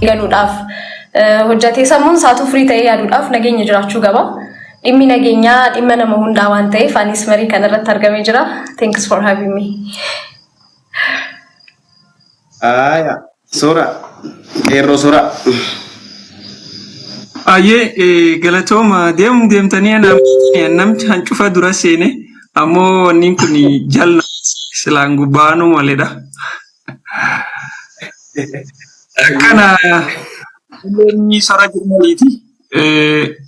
galuudhaaf hojjetee sammuun isaatuu firii ta'ee yaaduudhaaf nageenya jiraachuu qaba. Dhimmi nageenyaa dhimma nama hundaa waan ta'eef anis marii kanarratti argamee jira. Thanks for having me. Aya, suura. Qeerroo suura. Ayyee, galatooma. Deemu deemtanii namni hancufa dura seene, ammoo wanni kun jalna silaan gubbaanuu maleedha. Akkana inni sora jirmaniiti.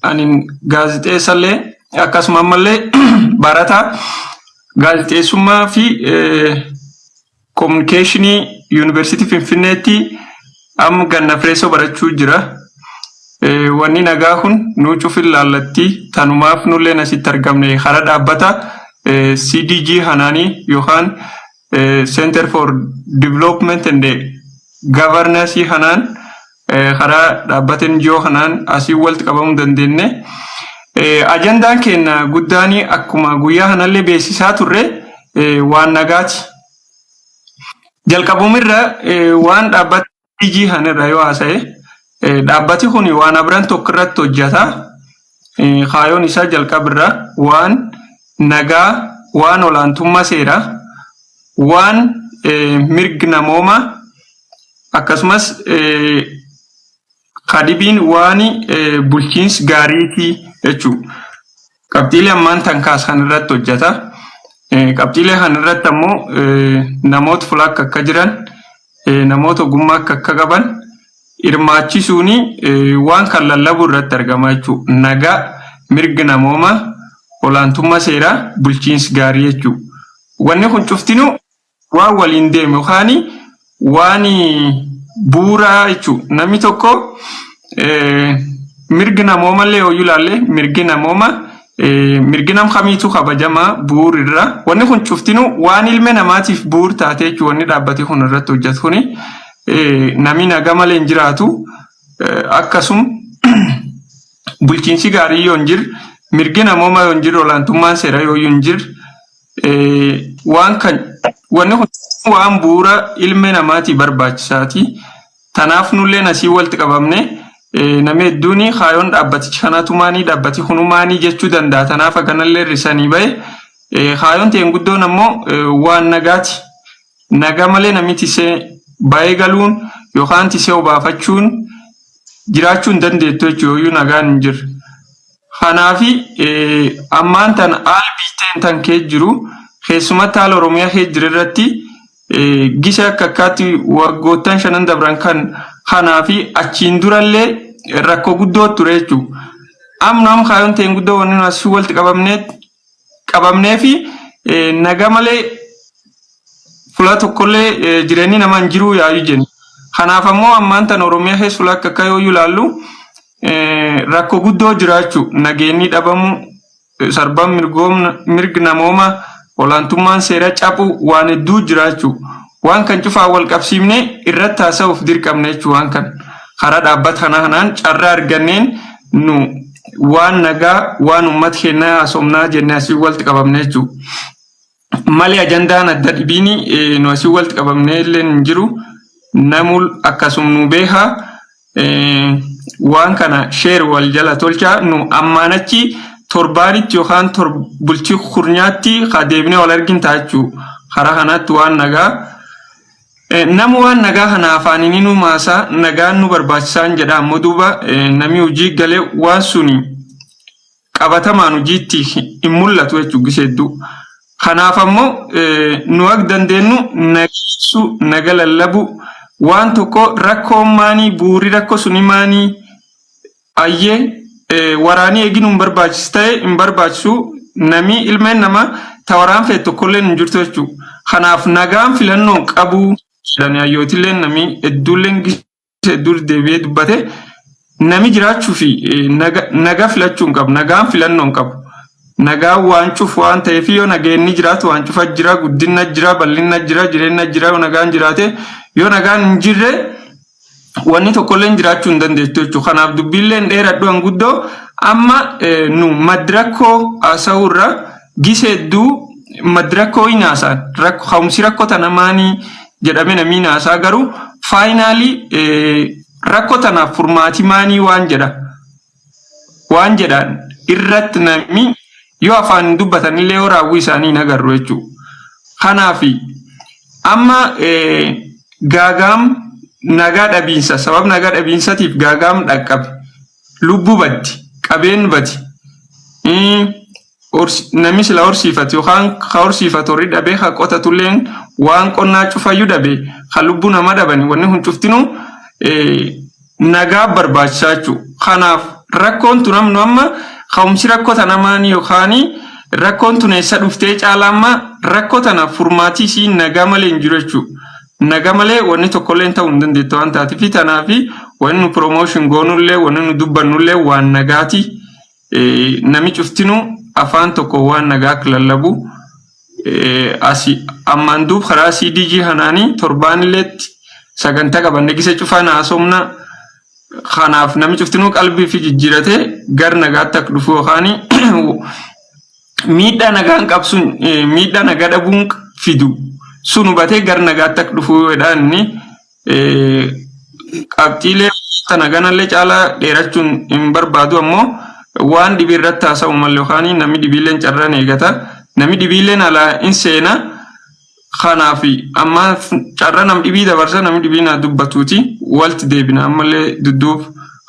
Ani gaazexeessallee akkasuma ammallee barataa gaazexeessummaa fi communicationii Yuunivarsiitii Finfinneetti amma ganna fireessoo barachuu jira. Wanni nagaa kun nuu cufin laallatti, tanumaaf nulleen asitti argamne hara dhaabbata CDG hanaanii yookaan Center for Development and Governance kanaan, karaa dhaabbata NGO kanaan asii walitti qabamuu dandeenye. Ajandaan keenya guddaan akkuma guyyaa kanallee beeksisaa turre waan nagaati. Jalqabumirra waan dhaabbata CDG kanarra yoo haasa'e, dhaabbati kun waan abran tokko irratti hojjeta. Kaayoon isaa jalqabirra waan nagaa, waan olaantummaa seeraa, waan mirgi namoomaa, akkasumas kadibiin waan bulchiinsi gaariitii jechuudha. Qabxiilee ammaan tan kaasan irratti hojjeta. Qabxiilee kana irratti ammoo namoota fuula akka akka jiran, namoota ogummaa akka akka qaban hirmaachisuun waan kan lallabu irratti argama jechuudha. Nagaa, mirgi namoomaa, olaantummaa seeraa, bulchiinsi gaarii jechuudha. Wanni kun cuftinuu waan waliin deemu yookaan waan bu'uuraa jechuudha. Namni tokko mirgi namoomallee yoo ilaalle, mirgi namoomaa mirgi nam kamiitu kabajamaa bu'uurirra. Wanni kun cuftinuu waan ilma namaatiif bu'uur taate jechuudha. Wanni dhaabbati kun irratti hojjetu kuni namni nagaa malee hin jiraatu. Akkasum bulchiinsi gaarii yoo hin jirre, mirgi namoomaa yoo hin jirre, olaantummaan seeraa yoo hin jirre, waan kan wanni kun waan bu'uura ilma namaatiif barbaachisaati. Tanaaf nulleen asii walitti qabamne. Namni hedduun kaayoon dhaabbatichi kanatu maanii, dhaabbati kunu maanii jechuu danda'a. Tanaaf akkanallee hir'isanii bahe. Kaayoon ta'een guddoon ammoo waan nagaati. Nagaa malee namni tisee bahee galuun yookaan tisee obaafachuun jiraachuu hin dandeettu jechuudha yooyyuu nagaan hin jirre. Kanaafi ammaan tan haala biitteen tan kee jiru, keessumatti haala Oromiyaa kee jiru irratti, gisa akka akkaatti waggoottan shanan dabran kan kanaa fi achiin durallee rakkoo guddoo ture jechuudha. Amma nama kaayoon ta'een guddoo wanni nu asii walitti qabamnee fi nagaa malee fuula tokkollee jireenyi namaa hin jiru yaa'u jenna. Kanaaf ammoo ammaan tan Oromiyaa keessa fuula akka akka yoo ilaallu rakkoo guddoo jiraachuu, nageenyi dhabamuu, sarbaan mirgi namoomaa, olaantummaan seera cabuu, waan hedduu jiraachuu, waan kan cufaa wal qabsiifnee irratti haasa'uuf dirqamne jechuu. Waan kan karaa dhaabbata kanaa kanaan carraa arganneen nu waan nagaa, waan uummata keenyaa haasofnaa jennee asii walitti qabamne jechuudha. Malee ajandaan adda dhibiin nu asii walitti qabamnee illee hin jiru. Namul akkasum nu beekaa, waan kana share wal jala tolchaa. Nu ammaan achi torbaanitti yookaan bultii kurnyaatti ka deebinee wal argin ta'a jechuudha. Karaa kanatti waan nagaa. Nama waan nagaa kana afaaniin nu maasaa, nagaan nu barbaachisaan jedha, ammoo duuba namni hojii galee waan suni qabatamaan hojiitti hin mul'atu jechuudha gisee hedduu. Kanaaf ammoo nu akka dandeenyu nageessu, naga lallabu, waan tokko rakkoon maanii, bu'uurri rakkoo suni maanii, ayyee waraanii eeginu hin barbaachisu ta'e hin barbaachisu, namni ilmeen namaa ta waraan fe'e tokkollee hin jirtu jechuudha. Kanaaf nagaan filannoo qabu jedhanii hayyootillee namni hedduullee hedduu deebi'ee dubbate, nami jiraachuu fi naga filachuu hin qabu, nagaan filannoo hin qabu. Nagaan waan cufu waan ta'eef, yoo nageenyi jiraatu waan cufa jira, guddina jira, bal'ina jira, jireenya jira yoo nagaan jiraate. Yoo nagaan hin jirre wanni tokkollee jiraachuu hin dandeettu jechuudha. Kanaaf dubbiillee hin dheeradhu hanguddoo. Amma nu maddi rakkoo haasa'uurra, gisa hedduu maddi rakkoo hin haasa'an. Ka'umsi rakkoo tana maanii jedhame namni haasaa, garuu finally Rakkoo tanaaf furmaati maanii waan jedha waan jedhan irratti namni yoo afaan hin dubbatanillee yoo raawwii isaanii hin agarru jechuudha. Kanaaf amma gaagaam nagaa dhabiinsa sabab nagaa dhabiinsatiif gaagaam dhaqqabe lubbuu baddi qabeen badi namni sila horsiifatu yookaan ka horsiifatu horii dhabee ka qotatulleen waan qonnaa cufayyuu dhabe ka lubbuu nama dhabani wanni kun cuftinuu nagaa barbaachisaa jechuudha. Kanaaf rakkoon tun amnu amma ka'umsi rakkoo tana maani yookaan rakkoon tun eessa dhuftee caalaa amma rakkoo tana furmaatii isii nagaa malee hin jiru jechuudha. Nagaa malee wanni tokkollee ta'uu hin dandeettu waan taateef tanaaf wanni nu promotion goonullee wanni nu dubbannullee waan nagaati. Nami cuftinuu afaan tokko waan nagaa akka lallabu asi ammaan duub karaa CDG kanaanii torbaanilleetti sagantaa qabanne gisa cufaan haasofna. Kanaaf nami cuftinuu qalbii fi jijjiiratee gar nagaatti akka dhufu yookaan miidhaa nagaan qabsuun miidhaa nagaa dhabuun fidu sun hubatee gar nagaatti akka dhufu jedhaan inni qabxiilee tana ganallee caalaa dheerachuun hin barbaadu ammoo waan dhibii irratti haasa'u malee yookaan namni dhibiilleen carraan eegata namni dhibiilleen alaa hin seena. Kanaaf amma carraa nam dhibii dabarsa namni dhibii na dubbatuuti walti deebina ammallee dudduub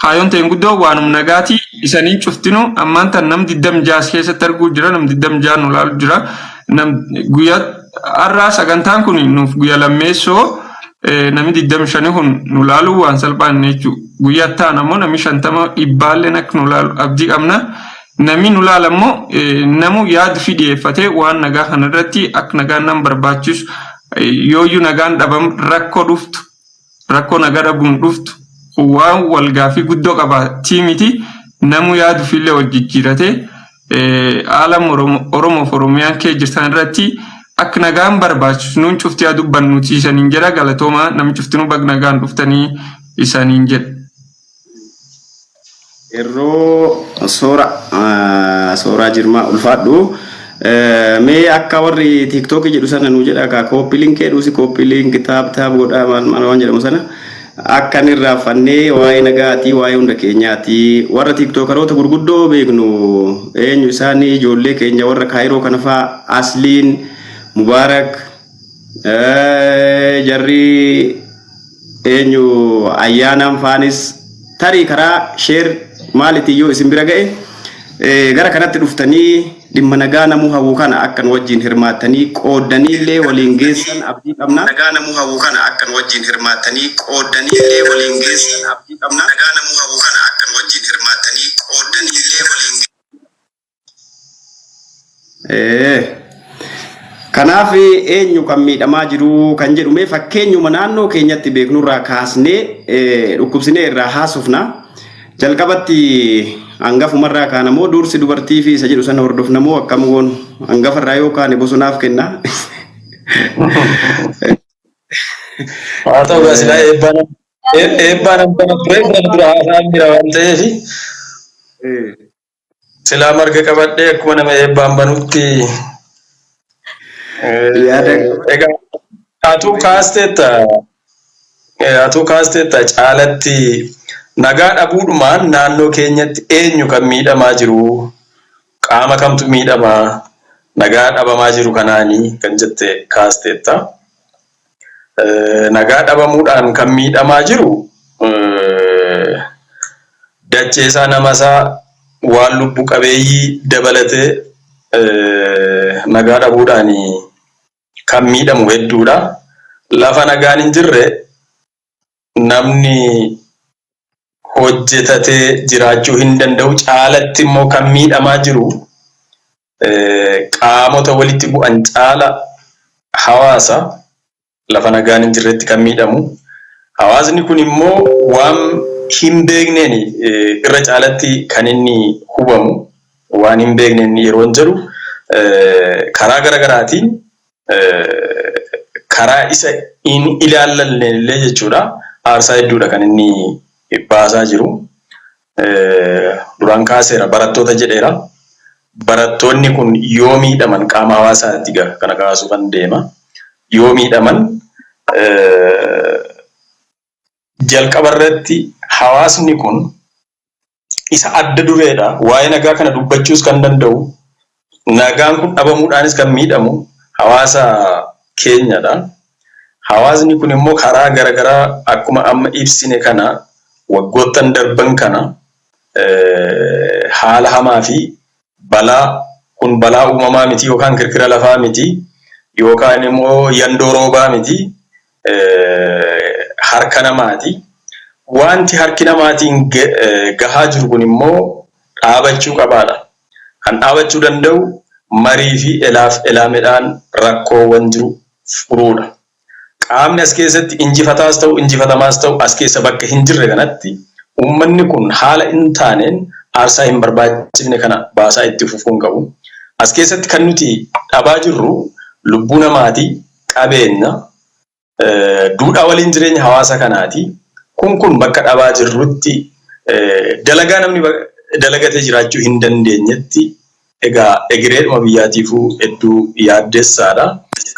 kaayoon ta'een guddoo waanum nagaati isanii cuftinu ammaan tan nam diddam jaas keessatti arguu jira nam diddam jaa nu laalu jira nam guyyaa har'aa sagantaan kun nuuf guyyaa lammeessoo namni diddam shanii kun nu laalu waan salphaan jechuudha guyyaa ta'an ammoo namni shantama dhibbaalleen akka nu laalu abdii qabna. Namni nu laala immoo namu yaada fi dhiyeeffatee waan nagaa kanarratti akka nagaan nama barbaachisu yooyyuu nagaan dhabam rakkoo dhuftu rakkoo nagaa dhabuun dhuftu waan wal gaafii guddoo qaba miti namu yaadu fiillee wal jijjiiratee haala Oromoof Oromiyaan kee jirtan irratti akka nagaan barbaachisu nuun cufti haa dubbannuti isaniin jedha galatoomaa namni cuftinuu bag nagaan dhuftanii isaniin jedha. Yeroo soora sooraa jirmaa ulfaadhu. Mee akka warri TikTokii jedhu sana nu jedha ka copy linkee dhuusi copy link tap tap godhaa maal maal waan jedhamu sana akka inni irraanfannee waa'ee nagaatii waa'ee hunda keenyaati warra TikTokeroota gurguddoo beeknu eenyu isaanii ijoollee keenya warra Kaayiroo kana faa Asliin Mubaarak jarri eenyu ayyaanaan faanis tarii karaa share maalitii yoo isin bira ga'e gara kanatti dhuftanii dhimma nagaa namuu hawwu kana akkan wajjin hirmaattanii qooddanii illee waliin geessan abdii qabna. Nagaa namuu hawwu kana akkan wajjin hirmaattanii qooddanii illee waliin geessan abdii qabna. Nagaa namuu hawwu kana akkan wajjin hirmaattanii qooddanii illee waliin Kanaaf eenyu kan miidhamaa jiru kan jedhu mee fakkeenyuma naannoo keenyatti beeknurraa kaasnee dhukkubsinee irraa haasofna. Jalqabatti hangafumarraa kaana moo dursi dubartii fi isa jedhu sana hordofna moo akkam goonu hangafarraa yoo kaane bosonaaf kenna. Haa ta'u gaa silaa eebbaan eebbaan hambana ture sana dura haasa'aan jira waan ta'eef silaa marga qabadhee akkuma nama eebbaan banutti Yaada egaa atuu kaasteetta caalatti nagaa dhabuudhumaan naannoo keenyatti eenyu kan miidhamaa jiru, qaama kamtu miidhamaa nagaa dhabamaa jiru kanaanii kan jette kaasteetta. Nagaa dhabamuudhaan kan miidhamaa jiru dacheesaa namasaa waan lubbu qabeeyyii dabalatee nagaa dhabuudhaan kan miidhamu hedduudha. Lafa nagaan hin jirre namni hojjetatee jiraachuu hin danda'u. Caalatti immoo kan miidhamaa jiru qaamota walitti bu'an caala hawaasa lafa nagaan hin jirretti kan miidhamu. Hawaasni kun immoo waan hin beekneen irra caalatti kan inni hubamu. Waan hin beekneen yeroo hin jedhu karaa gara garaatiin karaa isa hin ilaallanne illee jechuudha. Aarsaa hedduudha kan inni baasaa jiru. Duraan kaaseera barattoota jedheera. Barattoonni kun yoo miidhaman qaama hawaasaatti gara kana kaasuu kan deema. Yoo miidhaman Jalqaba irratti hawaasni kun isa adda dureedha. Waa'ee nagaa kana dubbachuus kan danda'u, nagaan kun dhabamuudhaanis kan miidhamu hawaasa keenyadha. Hawaasni kun immoo karaa garaagaraa akkuma amma ibsine kana waggoottan darban kana haala hamaa fi balaa kun balaa uumamaa miti yookaan kirkira lafaa miti yookaan immoo yandoo roobaa miti, harka namaati. Wanti harki namaatiin gahaa jiru kun immoo dhaabachuu qabaadha. Kan dhaabachuu danda'u marii fi elaaf elaameedhaan rakkoowwan jiru furuudha. Qaamni as keessatti injifataas ta'u injifatamaas ta'u as keessa bakka hin jirre kanatti uummanni kun haala hin taaneen aarsaa hin barbaachifne kana baasaa itti fufuu hin qabu. As keessatti kan nuti dhabaa jirru lubbuu namaati, qabeenya, duudhaa waliin jireenya hawaasa kanaati. Kun bakka dhabaa jirrutti, dalagaa namni dalagatee jiraachuu hin dandeenyetti, egaa egereedhuma biyyaatiifuu hedduu yaaddessaadha.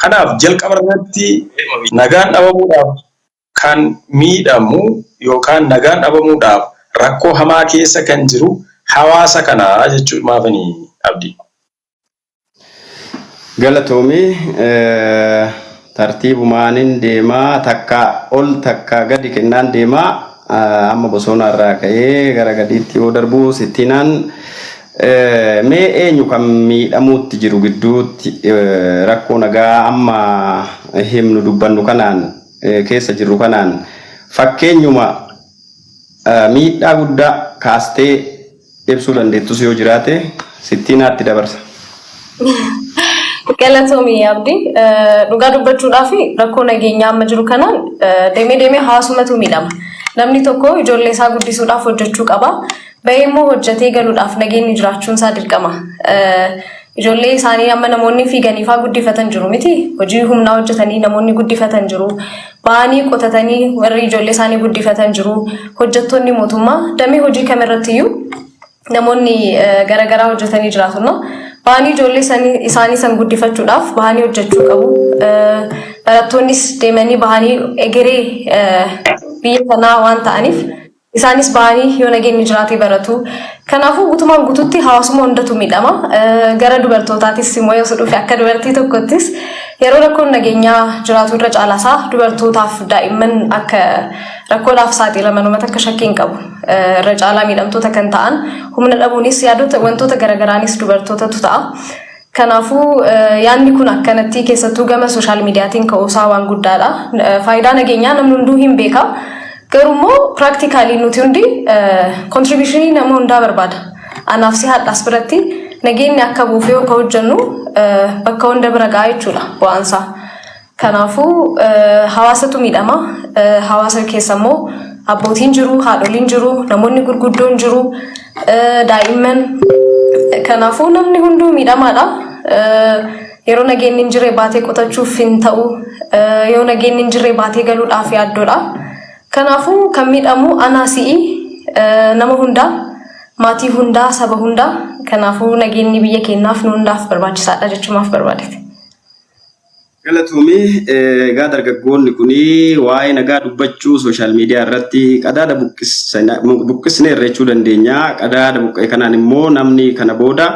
Kanaaf jalqaba irratti nagaan dhabamuudhaaf kan miidhamu yookaan nagaan dhabamuudhaaf rakkoo hamaa keessa kan jiru hawaasa kanaa jechuudha maafanii, Abdii. Galatoomii. Tartiibumaanin deemaa, takka ol takka gadi kennaan deemaa. Amma bosona irraa ka'ee gara gadiitti yoo darbu, sittinaan mee eenyu kan miidhamuutti jiru gidduutti rakkoo nagaa amma himnu dubbannu kanaan keessa jirru kanaan fakkeenyuma miidhaa guddaa kaastee ibsuu dandeettus yoo jiraate sittinaatti dabarsa. Galatoomii, Abdii. Dhugaa dubbachuudhaaf rakkoo nageenyaa amma jiru kanaan deemee deemee hawaasumatu miidhama. Namni tokko ijoollee isaa guddisuudhaaf hojjechuu qaba. Bahee immoo hojjetee galuudhaaf nageenyi jiraachuun isaa dirqama. Ijoollee isaanii amma namoonni fiiganii faa guddifatan jiru miti. Hojii humnaa hojjetanii namoonni guddifatan jiru. Ba'anii qotatanii warri ijoollee isaanii guddifatan jiru. Hojjettoonni mootummaa damee hojii kamirrattiyyuu namoonni garaagaraa hojjetanii jiraatu. Ba'anii ijoollee isaanii san guddifachuudhaaf bahanii hojjechuu qabu. Barattoonnis deemanii bahanii egeree biyya sanaa waan ta'aniif isaanis bahanii yoo nageenyi jiraatee baratu. Kanaafuu guutumaan guututti hawaasuma hundatu miidhama. Gara dubartootaatis immoo yoo dhufe, akka dubartii tokkottis yeroo rakkoon nageenyaa jiraatu irra caalaasaa dubartootaaf daa'imman akka rakkoodhaaf saaxilaman uummata akka shakkii hin qabu. Irra caalaa miidhamtoota kan ta'an humna dhabuunis yaadota wantoota garaagaraanis dubartootatu ta'a. Kanaafuu yaadni kun akkanatti keessattuu gama social mediaatiin ka'uusaa waan guddaadha. Faayidaa nageenyaa namni hunduu hin beeka. Garuu immoo practically nuti hundi contributionii nama hundaa barbaada. Anaaf si haadhaas biratti nageenyi akka buufee yoo hojjennu bakka hunda bira gahaa jechuudha bu'aansaa. Kanaafuu hawaasatu miidhama. Hawaasa keessa immoo abbootiin jiru, haadholiin jiru, namoonni gurguddoon jiru, daa'imman. Kanaafuu namni hunduu miidhamaadha. Yeroo nageenyi hin jirre baatee qotachuuf hin ta'u. Yoo nageenyi hin jirre baatee galuudhaaf yaaddoodha. Kanaafuu kan miidhamu anaa, si'i, nama hundaa, maatii hundaa, saba hundaa. Kanaafuu nageenyi biyya keenyaaf nu hundaaf barbaachisaadha jechuumaaf barbaadeeti. Galatoomii. Egaa dargaggoonni kun waa'ee nagaa dubbachuu social media irratti qadaada buqqisneerra jechuu dandeenya. Qadaada buqqee kanaan immoo namni kana booda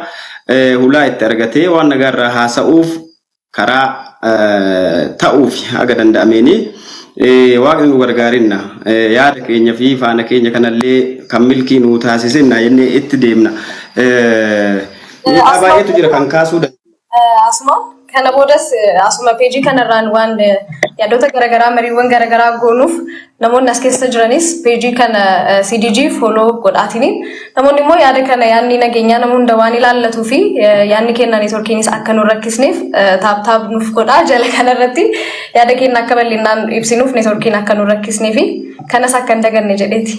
hulaa itti argatee waan nagaa irraa haasa'uuf karaa ta'uuf haga danda'ameeni. Waaqni nu gargaarinna. Yaada keenya fi faana keenya kanallee kan milkii nu taasisinna jennee itti deemna. Miidhaa baay'eetu jira kan kaasuu danda'u. Asuma kana boodas asuma peejii kanarraan waan yaadota garaagaraa mariiwwan garaagaraa goonuuf namoonni as keessa jiranis peejii kana CDG follow godhaatiniin namoonni immoo yaada kana, yaadni nageenyaa nama hunda waan ilaallatuu fi yaadni kenna networkiinis akka nu rakkisneef tap tap nuuf godhaa. Jala kanarratti yaada keenya akka bal'inaan ibsinuuf networkiin akka nu rakkisnee fi kanas akka hin daganne jedheeti.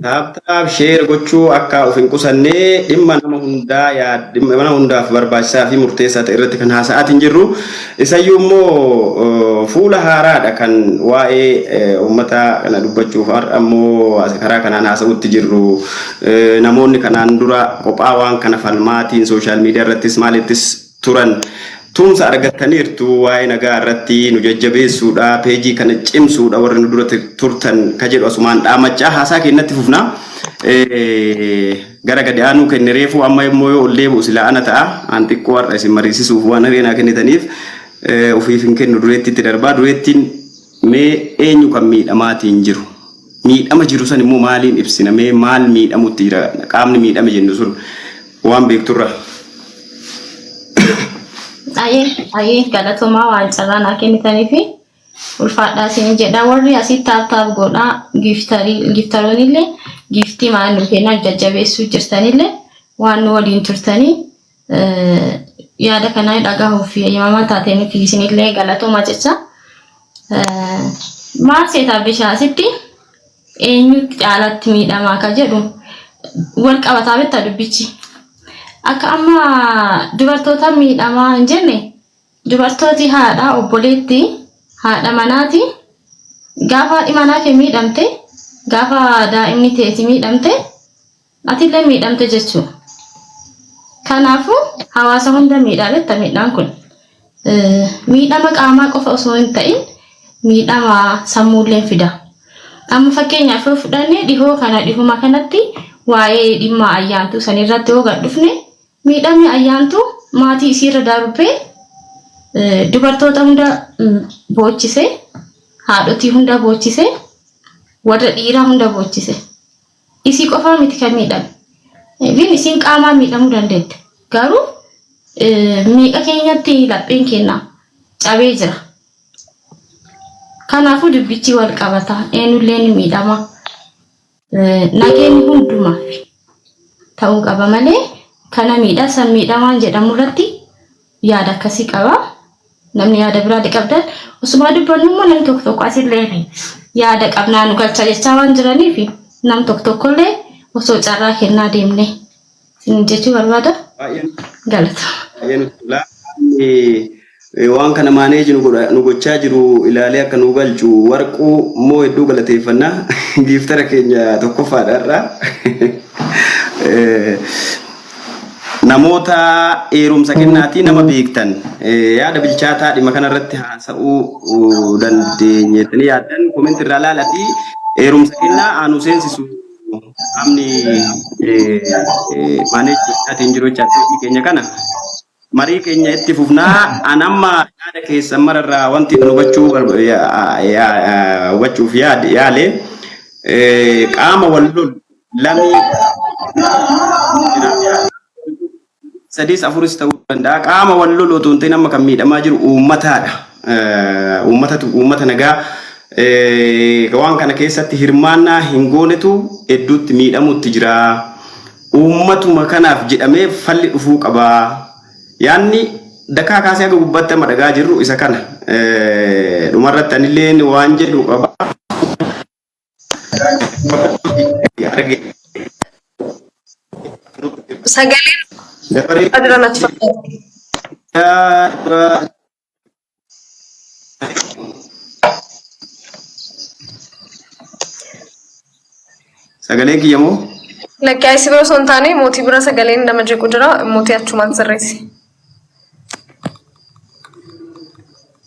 Tap tap share gochuu akka of hin qusannee, dhimma nama hundaa, dhimma nama hundaaf barbaachisaa fi murteessaa ta'e irratti kan haasa'aatiin jirru. Isayyuu immoo fuula haaraadha kan waa'ee uummata kana dubbachuuf har'a immoo karaa kanaan haasa'utti jirru. Namoonni kanaan dura kophaa waan kana falmaatiin social media irrattis maalittis turan. Tumsa argattaniirtu waa'ee nagaa irratti nu jajjabeessuudha, peejii kana cimsuudha warri nu dura turtan ka jedhu asumaan dhaamachaa haasaa keenyatti fufna. Gara gadi aanuu kenne reefuu amma immoo yoo ol deebi'u silaa ana ta'a. An xiqqoo har'a isin mariisisuuf waan hiree naa kennitaniif ofiif hin kennu dureettiitti darbaa. Dureettiin mee eenyu kan miidhamaatiin jiru? Miidhama jiru san immoo maaliin ibsina? Mee maal miidhamutti jira? Qaamni miidhame jennu sun waan beekturra. Ayee, ayee, galatoomaa waan carraa naa kennitaniifi ulfaadhaa isin jedha. Warri asii tap tap godhaa giftarii giftaroonillee giftii maal nu kennaa jajjabeessuu jirtanillee waan nu waliin turtanii yaada kanaa dhagahuuf eeyyamamaa taataniif isinillee galatoomaa jecha. Maal seetaa bishaa asitti eenyutti caalatti miidhamaa ka jedhu wal qabataa beektaa dubbichi. Akka amma dubartoota miidhamaa hin jenne, dubartooti haadha obboleetti haadha manaati. Gaafa haadhi manaa kee miidhamte, gaafa daa'imni teeti miidhamte, atillee miidhamte jechuudha. Kanaafuu hawaasa hunda miidhaa beekta miidhaan kun. Miidhama qaamaa qofa osoo hin ta'in miidhama sammuulleen fida. Amma fakkeenyaaf yoo fudhanne dhihoo kana dhihuma kanatti waa'ee dhimma ayyaantuu sanirratti yoo gad dhufne, miidhamni ayyaantuu maatii isiirra darbee dubartoota hunda boochise, haadhotii hunda boochise, warra dhiiraa hunda boochise. Isii qofaa miti kan miidhame. Even isiin qaamaan miidhamuu dandeette. Garuu meeqa keenyatti lapheen keenya cabee jira. Kanaafuu dubbichi wal qabata. Eenyullee ni miidhama. Nageenyi hundumaaf ta'uu qaba malee kana miidha san miidhamaan jedhamu irratti yaada akkasii qaba. Namni yaada biraa qabdan osuma dubbannu immoo namni tokko tokko asillee yaada qabnaa nu galcha jechaa waan jiraniif nam tokko tokkollee osoo carraa kennaa deemne isin jechuu barbaada. Galata. Baay'ee nutti tola. Waan kana manage nu gochaa jiru ilaalee akka nu galchu warquu immoo hedduu galateeffannaa. Giiftara keenya tokkoffaadha irraa. Namoota eerumsa kennaatii nama beektan yaada bilchaataa dhimma kanarratti haasa'uu dandeenyettanii yaaddan comment irraa ilaalatii eerumsa kennaa aanu seensisu qaamni manage gochaatiin jiru jechaadha keenya kana. Marii keenya itti fufnaa. An amma yaada keessan mararraa wanti an hubachuu hubachuuf yaale qaama wal lolu lamii jira. Sadiis afuris ta'uu danda'a. Qaama wal lolu otoo hin ta'in amma kan miidhamaa jiru uummataadha. Uummatatu uummata nagaa waan kana keessatti hirmaannaa hin goonetu hedduutti miidhamutti jira. Uummatuma kanaaf jedhamee falli dhufuu qaba. Yaanni dakaa kaasee haga gubbaatti amma dhagaa jirru isa kana. Dhumarratti anilleen waan jedhu qaba. Sagaleen Dabaree jira natti fakkaata. Sagaleen kiyya moo? Lakkaa'isi bira osoo hin taane mootii bira sagaleen nama jeequ jira. Mootii achumaan sirreessi.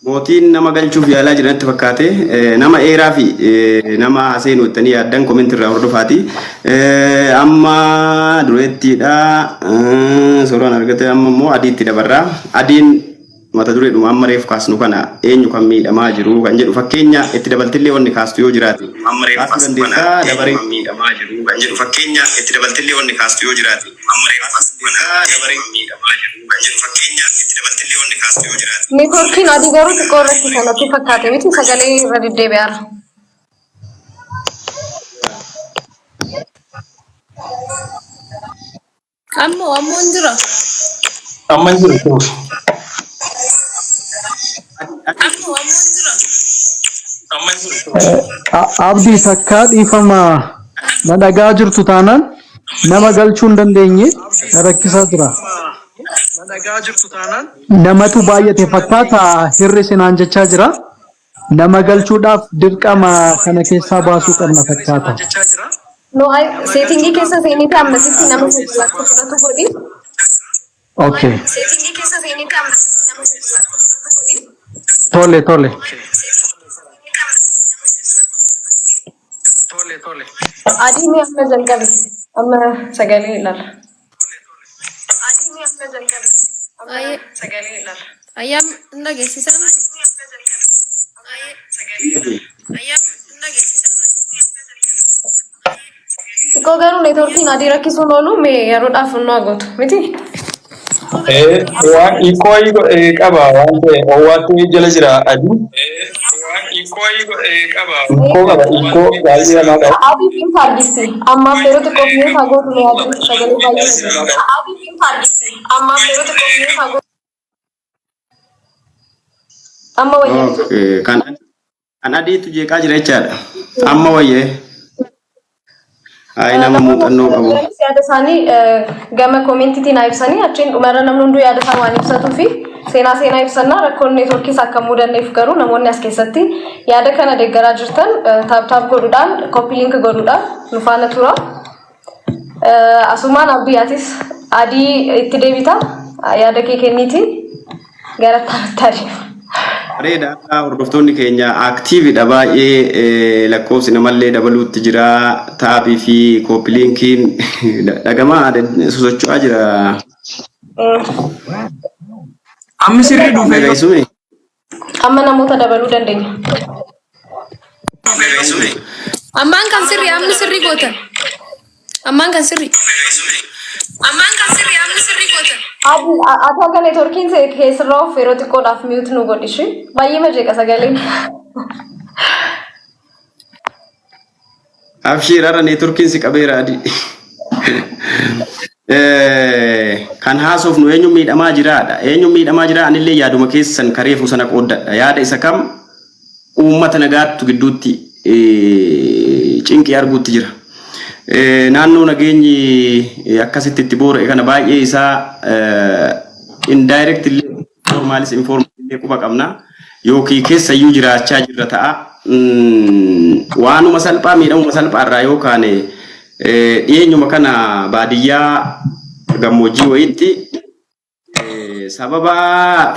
Mootiin nama galchuuf yaalaa jiranitti fakkaate nama eeraa fi nama haseenu jettanii yaaddan comment irraa hordofaati. Amma dureettiidha. Suuraan argate amma immoo adiitti dabarra. Adiin mata dureedhuma amma reefu kaasnu kana eenyu kan miidhamaa jiru kan jedhu fakkeenya itti dabaltillee wanni kaastu yoo jiraate Amma reefu kaasuu kaastu kana dandeessaa eenyu dabaree. kan miidhamaa jiru kan jedhu fakkeenya itti dabaltillee wanni kaastu yoo jiraate amma reefu kaastu kana eenyu kan miidhamaa jiru kan jedhu fakkeenya itti dabaltillee wanni kaastu yoo jiraate. Neetwoorkiin adii garuu xiqqoo irratti kanatti fakkaate miti sagalee irra deddeebi'aara. Ammoo ammoo hin jira. Amma hin jiru kuuf. Ammoo ammoo hin jira. Amma hin jiru kuuf. Abdii takkaa dhiifama na dhagaa jirtu taanaan nama galchuu hin dandeenye na rakkisaa jira. Namatu baay'ate fakkaata hir'isi naan jechaa jira. Nama galchuudhaaf dirqama kana keessaa baasuu qabna fakkaata. No, setting keessa seenite ammasitti nama seetii akka fudhatu godhi. Okay. Tole tole. Adii mee amma jalqabe. Amma sagalee ilaala. Ayyaam hin dhageessisaa miti. Xiqqoo garuu neetworkiin adii rakkisuun oolu mee yeroodhaaf nu gootu miti. Waan hiikoo qaba waan ta'e owwaatti jala jira adii. Hiikoo qaba hiikoo baay'ee namaa qaba. Adii fi faargisi. Ammaaf yeroo xiqqoof mee haa gootu mee adii sagalee baay'ee dhageenya. Amma wayyaa miti. Okay, kan adiitu jeeqaa jira jechaadha. Amma wayyee. Ayi nama Namoonni muuxannoo qabu. jiranis yaada isaanii gama koomentiitiin haa ibsanii achiin dhumarra namni hunduu yaada isaa waan ibsatuu fi seenaa seenaa ibsannaa rakkoon neetworkiis akka hin mudanneef garuu namoonni as keessatti yaada kana deeggaraa jirtan tap tap godhuudhaan copy link godhuudhaan nu faana tura. Asumaan Abdii atis adii itti deebita yaada kee kenniiti gara itti adeema. Bareeda akka hordoftoonni keenya activeidha baay'ee lakkoofsi namallee dabaluutti jira. Tapii fi copy linkiin dhagamaa sosocho'aa jira. Ammi sirrii dhufee Dhageessumi? Amma namoota dabaluu dandeenya. Ammaan kan sirrii amni sirrii gootan. Ammaan kan sirrii. Ammaan kan sirrii amni sirrii gootan. Ati ati akka neetworkiin keessirraa of yeroo xiqqoodhaaf mute nu godhishi. Baay'ee majeeqa sagaleen. Abshiir har'a neetworkiin si qabeera adii. Kan haasofnu eenyu miidhamaa jiraadha. Eenyu miidhamaa jira anillee yaaduma keessan kareefu sana qooddadha. Yaada isa kam uummata nagaattu gidduutti cinqii arguutti jira. Naannoo nageenyi akkasitti itti boora'e kana baay'ee isaa indirect illee formalis informal illee quba qabna. Yookiin keessayyuu jiraachaa jirra ta'a. Waanuma salphaa miidhamuma salphaa irraa yoo kaane dhiyeenyuma kana baadiyyaa gammoojjii wayiitti sababa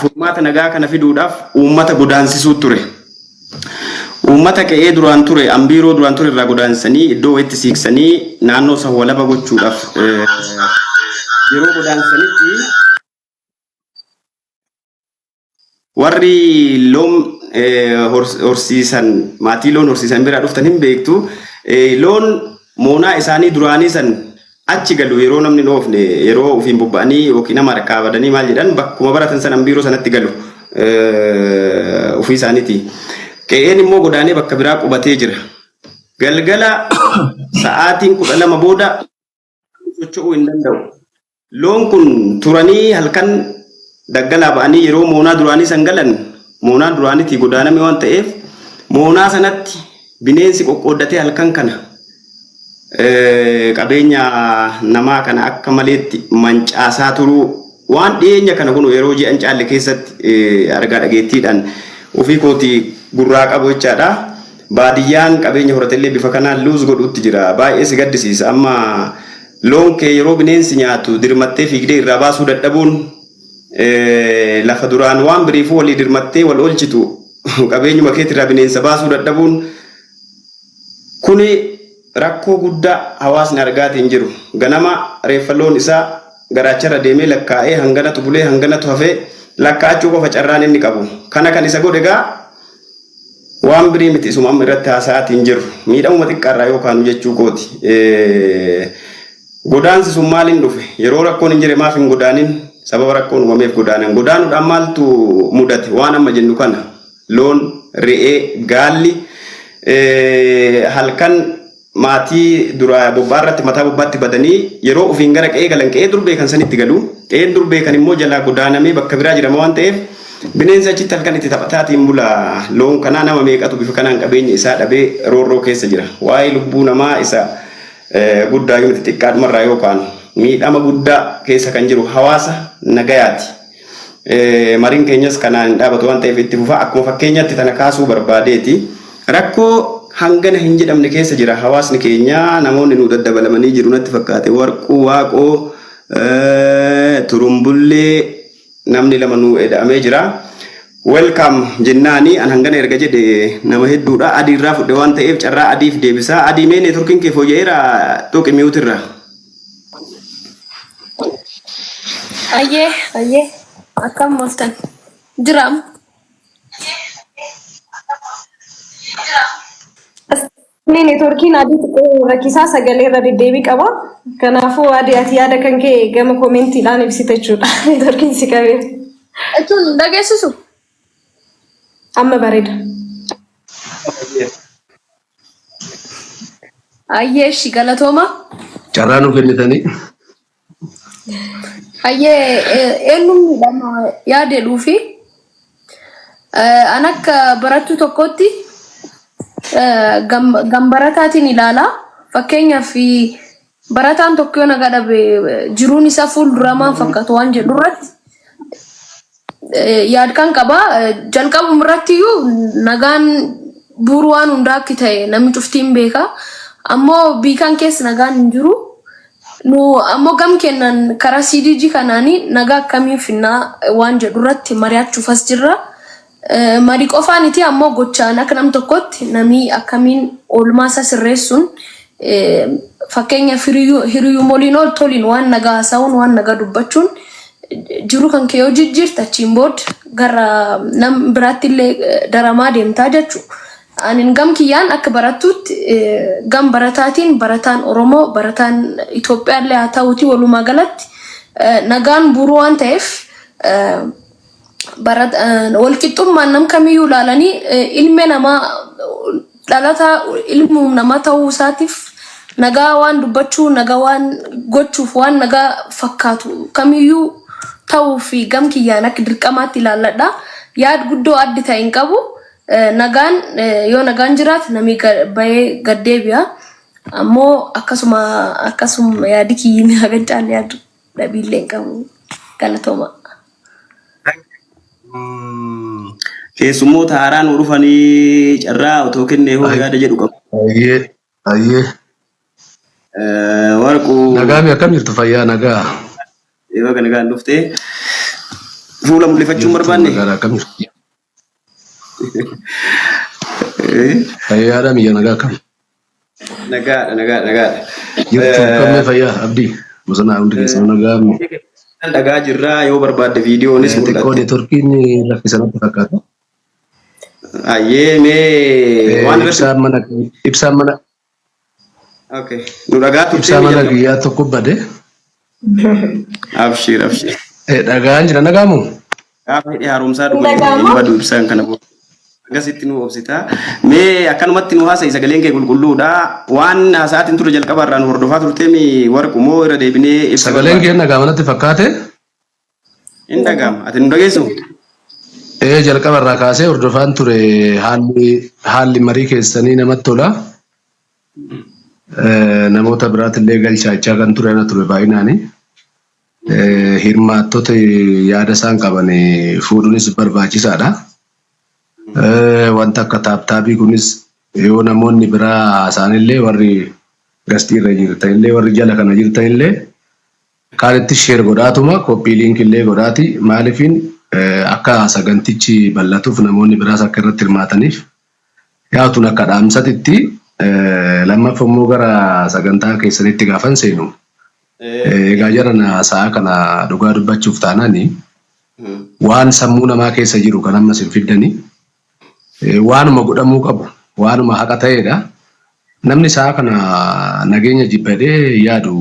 furmaata nagaa kana fiduudhaaf uummata godaansisuu ture. Uummata qe'ee duraan ture ambiiroo duraan ture irraa godaansisanii iddoo wayiitti siiqsanii naannoo san walaba gochuudhaaf yeroo godaansanitti warri loon horsiisan maatii loon horsiisan biraa dhuftan hin beektu. Loon moonaa isaanii duraanii san achi galu yeroo namni hin oofne yeroo ofiin bobba'anii yookiin nama harkaa badanii maal jedhan bakkuma baratan san ambiiroo sanatti galu ofii isaaniiti. Qe'een immoo godaanee bakka biraa qubatee jira. Galgala sa'aatiin 12 booda socho'uu hin danda'u. Loon kun turanii halkan daggalaa ba'anii yeroo moonaa duraanii san galan moonaa duraaniitii godaaname waan ta'eef moonaa sanatti bineensi qoqqooddatee halkan kana qabeenya namaa kana akka maleetti mancaasaa turuu waan dhiyeenya kana kun yeroo ji'an caalle keessatti argaa dhageettiidhaan ofii kootii gurraa qabu jechaadha. Baadiyyaan qabeenya horatellee bifa kanaan lose godhuutti jira. Baay'ee si gaddisiisa. Amma loon kee yeroo bineensi nyaatu dirmattee fiigdee irraa baasuu dadhabuun lafa duraan waan biriifuu walii dirmattee wal oolchitu qabeenyuma keetirraa bineensa baasuu dadhabuun kuni rakkoo guddaa hawaasni argaatiin jiru. Ganama reeffa loon isaa garaacharra deemee lakkaa'ee hanganatu bulee hanganatu hafee lakkaa'achuu qofa carraan inni qabu. Kana kan isa godhe egaa waan birii miti isuma amma irratti haasa'aatiin jiru. Miidhamuma xiqqaarraa yookaan jechuu kooti. Godaansi sun maaliin dhufe? Yeroo rakkoon hin jirre maaf hin godaanin? Sababa rakkoon uumameef godaanan. Godaanuudhaan maaltu mudate? Waan amma jennu kana loon, re'ee, gaalli halkan maatii dura bobbaa irratti mataa bobbaatti badanii yeroo ofiin gara qe'ee galan qe'ee dur beekan sanitti galu. Qe'een dur beekan immoo jalaa godaanamee bakka biraa jirama waan ta'eef bineensi achitti halkan itti taphataatiin bula. Loon kanaa nama meeqatu bifa kanaan qabeenya isaa dhabee roorroo keessa jira. Waa'ee lubbuu namaa isa guddaa yoo miti xiqqaadhumarraa yookaan miidhama guddaa keessa kan jiru hawaasa nagayaati. Mariin keenyas kanaan hin dhaabatu waan ta'eef itti fufa. Akkuma fakkeenyaatti tana kaasuu barbaadeeti. Rakkoo hangana hin jedhamne keessa jira hawaasni keenya namoonni nu daddabalamanii jiru natti fakkaate. Warquu, Waaqoo, Turumbullee, Namni 2 nuu eda'amee jira. Welcome jennaani an hangana erga jedhe nama hedduudha. Adii irraa fudhe waan ta'eef carraa adiif deebisa. Adii mee networkiin kee fooyya'eera tuqi mute irra. Ayyee ayyee akkam ooltan jiraam. Inni neetworkiin adii xiqqoo rakkisaa sagalee irra deddeebii qaba. Kanaafuu adii ati yaada kan kee gama koomentiidhaan ibsita jechuudha. Neetworkiin si qabee. Jechuun hin dhageessisu. Amma bareeda. Ayyee ishi galatooma. Carraa nu kennitanii. Hayyee eenyuun miidhama yaada jedhuu fi an akka barattuu tokkootti gam barataatiin ilaala. Fakkeenyaaf barataan tokko yoo nagaa dhabe jiruun isaa fuulduraa maal fakkaatu waan jedhu irratti yaad kan qaba. Jalqabuma irratti iyyuu nagaan bu'uura waan hundaa akka ta'e namni cuftiin beeka. Ammoo biikaan keessa nagaan hin jiru. Nu ammoo gam kennan karaa CDG kanaanii nagaa akkamiin finnaa waan jedhu irratti mari'achuuf as jirra. Marii qofaaniti ammoo gochaan akka nam tokkotti namni akkamiin oolmaa isaa sirreessuun fakkeenyaaf hiriyyuma waliin ol toliin waan nagaa haasa'uun waan nagaa dubbachuun jiru kan kee yoo jijjiirte achiin booda gara nam biraatti illee daramaa deemtaa jechuudha. Anin gam kiyyaan akka barattuutti gam barataatiin barataan Oromoo barataan Itoophiyaa illee haa ta'uuti walumaa galatti nagaan bu'uura waan ta'eef walqixxummaan nam kamiyyuu ilaalanii ilmi namaa dhalataa ilmu namaa ta'uu isaatiif nagaa waan dubbachuu nagaa waan gochuuf waan nagaa fakkaatu kamiyyuu ta'uu fi gam kiyyaan akka dirqamaatti ilaalladha. Yaad guddoo addi ta'e hin qabu. Nagaan yoo nagaan jiraate namni bahee gad deebi'a. Ammoo akkasuma akkasuma yaadi kiyyiin hagan caalle yaadu dhabiillee hin qabu. Galatooma. Keessummoota haaraa nu dhufanii carraa otoo kennee hoo yaada jedhu qabu. Ayyee, ayyee. Warquu. Nagaami akkam jirtu fayyaa nagaa. Yeroo kana nagaan dhuftee fuula mul'ifachuu hin barbaanne. Nagaa akkam jirtu. Fayyaadha miyya nagaa akkam. Nagaadha nagaadha nagaadha. Jirtu akkamee fayyaa abdii. Bosonaa hundi keessanuu nagaa. Dhagaa jirraa yoo barbaadde viidiyoonis Xiqqoo mul'atti. neetworkiin lakkisa natti fakkaata. Ayyee mee waan irratti Ibsaan mana ibsaan mana Okay. Nu dhagaa turtee ibsaa mana jalqaba. guyyaa tokko bade. Abshiir abshiir. Dhagaan jira nagaamu. Gaafa hidhi haaromsaa dhume Dhaga'ama? hin badu ibsaan kana booda. Akkasitti nu obsita. Mee akkanumatti nu haasa'i sagaleen kee qulqulluudha. Waan haasa'aatiin ture jalqaba irraa nu hordofaa turtee mi warqu moo irra deebinee ibsa Sagaleen barbaadda? kee dhaga'ama natti fakkaate. Hin dhaga'ama. Ati nu dhageessu? Jalqaba irraa kaasee hordofaan ture haalli haalli marii keessanii namatti tola. Namoota biraatillee galchaachaa kan ture ana ture baay'inaani. Hirmaattota yaada isaan qaban fuudhuunis barbaachisaadha. Wanta akka taaptaabii kunis yoo namoonni biraa haasa'anillee warri gastii irra jirtanillee warri jala kana jirtanillee kaanitti share godhaatuma koppii liinkii illee godhaati maaliifin akka sagantichi bal'atuuf namoonni biraas akka irratti hirmaataniif yaatun akka dhaamsatitti lammaffaa immoo gara sagantaa keessanitti gaafan seenu egaa jarana sa'a kana dhugaa dubbachuuf taanaani waan sammuu namaa keessa jiru kan ammas hin fiddani waanuma godhamuu qabu waanuma haqa ta'edha. Namni sa'a kana nageenya jibbadee yaadu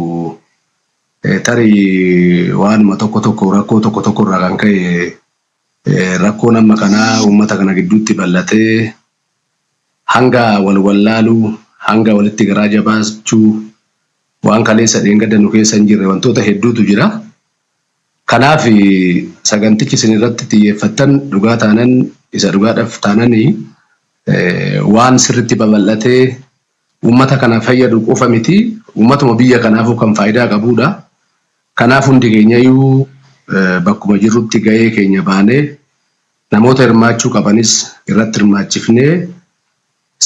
tarii waanuma tokko tokko rakkoo tokko tokko irraa kan ka'e rakkoon amma kanaa uummata kana gidduutti bal'atee hanga wal wallaaluu hanga walitti garaa jabaachuu waan kaleessa dheengadda nu keessa hin jirre wantoota hedduutu jira. Kanaaf sagantichi isin irratti xiyyeeffattan dhugaa taanan isa dhugaadhaaf taananii waan sirriitti babal'atee uummata kana fayyadu qofa miti uummatuma biyya kanaafuu kan faayidaa qabudha. Kanaaf hundi keenyayyuu bakkuma jirrutti gahee keenya baanee namoota hirmaachuu qabanis irratti hirmaachifnee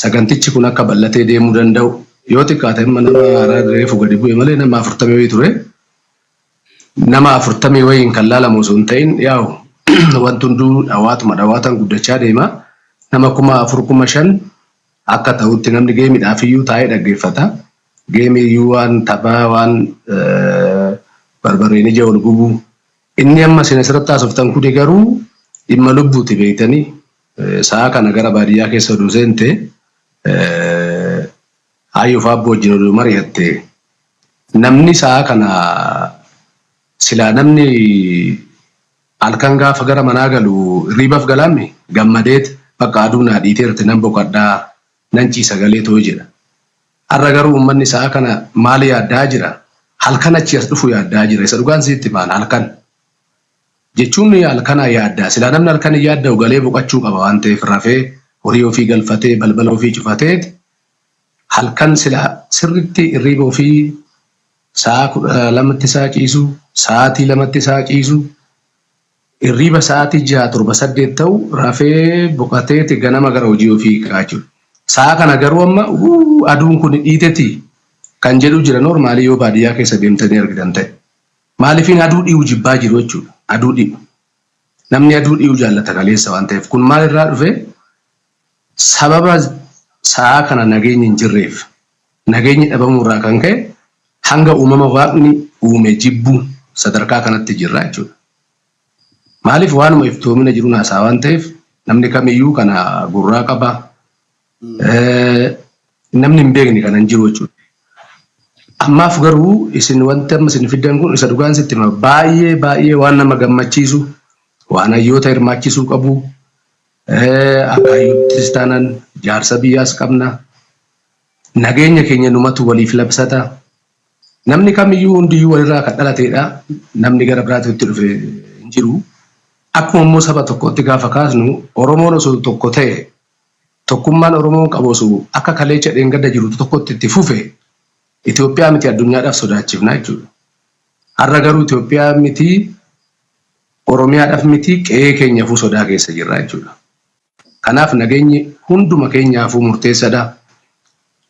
sagantichi kun akka bal'atee deemuu danda'u yoo xiqqaate amma nama haaraa reefu gadi bu'e malee nama 40 wayii ture. Nama 40 wayiin kan laalamu osoo hin ta'in, yaa'u wanti hunduu dhawaatuma dhawaatan guddachaa deema. Nama 4000, 5000 akka ta'utti namni gameiidhaaf iyyuu taa'ee dhaggeeffata. Gameii iyyuu waan taphaa, waan barbareen ija ol gubu. Inni amma isin asirratti haasoftan kuni garuu dhimma lubbuuti, beektanii. Sa'a kana gara baadiyyaa keessa oduu seente, hayyuu fi abboo wajjin oduu mari'atte, namni sa'a kana silaa namni halkan gaafa gara manaa galu hirriibaaf galaame gammadeet bakka aduu naa dhiiteerti, nan boqadhaa, nan ciisa galee too jedha. Har'a garuu uummanni sa'a kana maal yaaddaa jira? Halkan achi as dhufu yaaddaa jira. Isa dhugaan sitti maan halkan. Jechuun halkanaa yaaddaa. Silaa namni halkan hin yaadda'u, galee boqachuu qaba waan ta'eef, rafee horii ofii galfatee balbala ofii cufatee halkan silaa sirritti hirriiba ofii sa'a 12tti isaa ciisu, sa'aatii 2tti isaa ciisu, hirriiba sa'aatii 6, 7, 8 ta'u rafee boqateeti ganama gara hojii ofii ka'aa jechuudha. Sa'a kana garuu amma aduun kun dhiiteti kan jedhu jira, normalii yoo baadiyyaa keessa deemtanii argitan ta'e. Maaliifin aduu dhi'u jibbaa jiru jechuudha. Aduu dhi'u. Namni aduu dhi'u jaallata kaleessa waan ta'eef. Kun maalirraa dhufe? Sababa sa'a kana nageenyi hin jirreef. Nageenyi dhabamuurraa kan ka'e hanga uumama Waaqni uume jibbuu sadarkaa kanatti jirra jechuudha. Maaliif waanuma iftoomina jiru naasaa waan ta'eef, namni kamiyyuu kana gurraa qaba. Namni hin beekne kana hin jiru jechuudha. Ammaaf garuu isin wanti amma isin fiddan kun, isa dhugaan sitti hima, baay'ee baay'ee waan nama gammachiisu, waan hayyoota hirmaachisuu qabu. Akka hayyuuttis taanaan jaarsa biyyaas qabna. Nageenya keenya numatu waliif labsata. Namni kamiyyuu hundiyyuu walirraa kan dhalateedha. Namni gara biraatti itti dhufe hin jiru. Akkuma immoo saba tokkotti gaafa kaasnu, Oromoon osoo tokko ta'e, tokkummaan Oromoon qabu osoo akka kaleecha dheengadda jiru tokkotti itti fufe, Itoophiyaa miti addunyaadhaaf sodaachifna jechuudha. Har'a garuu Itoophiyaa miti, Oromiyaadhaaf miti, qe'ee keenyaafuu sodaa keessa jirra jechuudha. Kanaaf nageenyi hunduma keenyaafuu murteessaadha.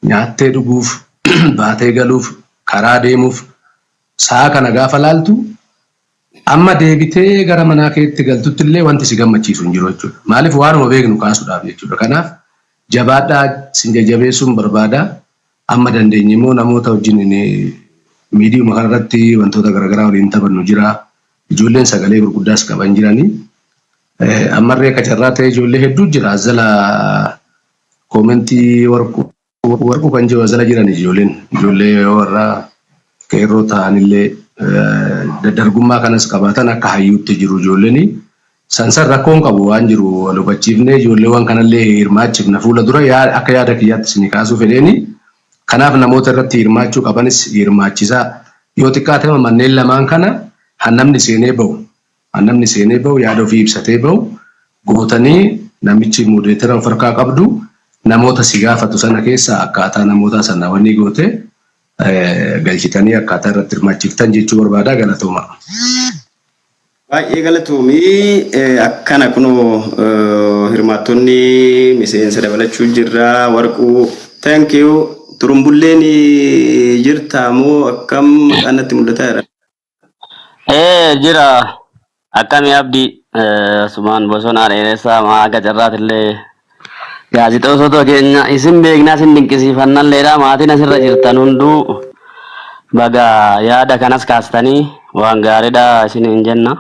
Nyaattee dhuguuf, baatee galuuf, karaa deemuuf, sa'a kana gaafa laaltu amma deebitee gara manaa keetti galtutti illee wanti si gammachiisu hin jiru jechuudha. Maaliif waanuma beeknu kaasuudhaaf jechuudha. Kanaaf jabaadhaa, sin jajjabeessuun barbaada. Amma dandeenye immoo namoota wajjin miidiyuma kanarratti wantoota garaagaraa waliin taphannu jira. Ijoolleen sagalee gurguddaas qaban jiranii. Ammarree akka carraa ta'e ijoollee hedduu jira. Azala commentii warquu warquu kan jiru azala jiran ijoolleen. Ijoollee warra qeerroo ta'anillee daddargummaa kanas qabaatan akka hayyuutti jiru ijoolleen. Sansan rakkoon qabu waan jiru wal hubachiifnee ijoolleewwan kanallee hirmaachifna fuula dura, akka yaada kiyyaatti isin kaasuu fedheeni. Kanaaf namoota irratti hirmaachuu qabanis hirmaachisaa. Yoo xiqqaate manneen lamaan kana hannamni seenee bahu, hannamni seenee bahu, yaada ofii ibsatee bahu gootanii, namichi moderatora of harkaa qabdu namoota si gaafatu sana keessa akkaataa namoota sana wanni goote galchitanii akkaataa irratti hirmaachiftan jechuu barbaada. Galatooma. Baay'ee galatoomii. Akkana kunoo hirmaattonni miseensa dabalachuu jirra. Warquu, thank you. Turumbulleen jirta moo akkam? Maqaan natti mul'ataa jira. Ee, jira. Akkami Abdii? Asumaan bosonaa dheeressaa maa akka carraatillee gaazexeessota keenya isin beeknaa, isin dinqisiifannalleedha. Maatiin asirra jirtan hunduu baga yaada kanas kaastanii, waan gaariidha isin hin jenna.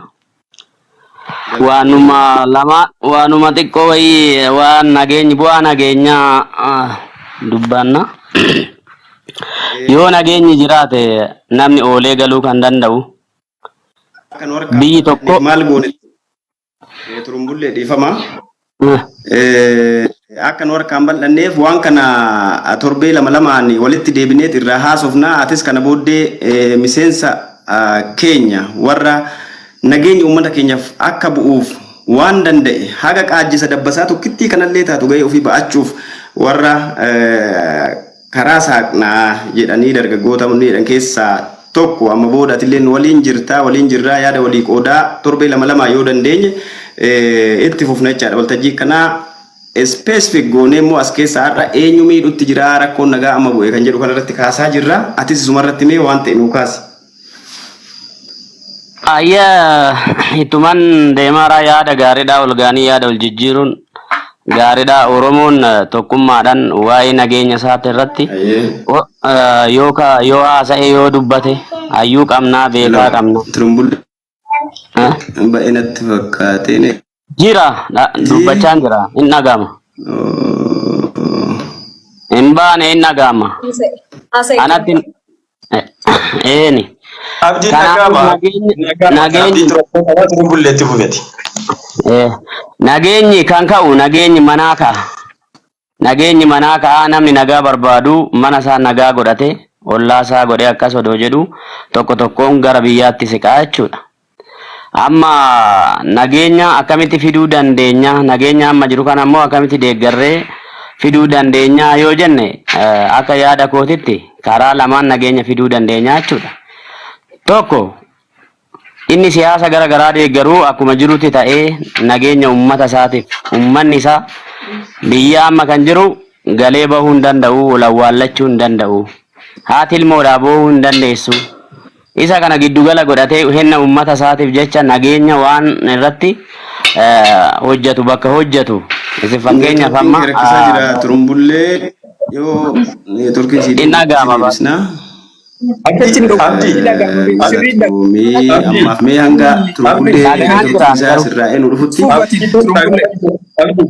Waanuma lama, waanuma xiqqoo wayii, waan nageenyi, bu'aa nageenyaa dubbanna. Yoo nageenyi jiraate namni oolee galuu kan danda'u Kan warqaa biyyi tokko maal goone, turumbullee, dhiifama. Akka nu harkaan bal'anneef waan kana torbee lama lamaan walitti deebineet irraa haasofnaa. Atis kana booddee miseensa keenya warra nageenya uummata keenyaaf akka bu'uuf waan danda'e haga qaajjisa dabbasaa tokkittii kanallee taatu gahee ofii ba'achuuf warra karaa saaqnaa jedhanii dargaggoota jedhan keessaa tokko. Amma booda atillee nu waliin jirtaa, waliin jirraa, yaada walii qoodaa torbee lama lamaa yoo dandeenye itti fufna jechaadha. Waltajjii kanaa specific goonee immoo as keessa har'a eenyu miidhutti jira, rakkoon nagaa amma bu'e kan jedhu kanarratti kaasaa jirra. Atis isumarratti mee waan ta'e nuu kaasi. Ayya ittuman deemaaraa yaada gaariidha ol ga'anii yaada ol jijjiiruun gaariidha. Oromoon tokkummaadhaan waa'ee nageenya isaati irratti Ayyee. yoo ka yoo haasa'e yoo dubbate hayyuu qabnaa Hello. beekaa qabna. Turumbulli Eh? ba'e natti fakkaatee. Jira dubbachaan jira hin dhaga'ama. Hin baane hin dhaga'ama. Haasa'e. Anatti eeni. Abdiin Kanaafuu dhaga'ama. nageenyi Dhaga'ama. nageenyi Abdiin rakkoo qabaa turuun bulleetti fufeti. Nageenyi kan ka'u nageenyi manaa ka'a. Nageenyi manaa ka'a namni nagaa barbaadu mana isaa nagaa godhate ollaa isaa godhee akkas odoo jedhu tokko tokkoon gara biyyaatti siqaa jechuudha. Amma nageenya akkamitti fiduu dandeenya? Nageenya amma jiru kana immoo akkamitti deeggarree fiduu dandeenya yoo jenne akka yaada kootitti karaa lamaan nageenya fiduu dandeenya jechuudha. Tokko inni siyaasa gara garaa deeggaruu akkuma jirutti ta'ee nageenya uummata isaatiif uummanni isaa biyya amma kan jiru galee bahuu hin danda'u, wal awwaallachuu hin danda'u, haati ilmoodhaa boohuu hin dandeessu. Isa kana giddugala godhatee henna uummata isaatiif jecha nageenya waan irratti hojjetu bakka hojjetu. Isin fakkeenyaaf Neetworkiin amma kee rakkisaa jira turumbullee yoo neetworkiin sii hin deebi'e si dhaga'ama ba. deebisna. Abdii Abdii Abdii Galatoomii Abdii ammaaf mee hanga Abdii turumbullee Dhaga'aan neetworkiin jiraan isaa garuu. sirraa'ee nu dhufutti Fufati turumbullee. Abdii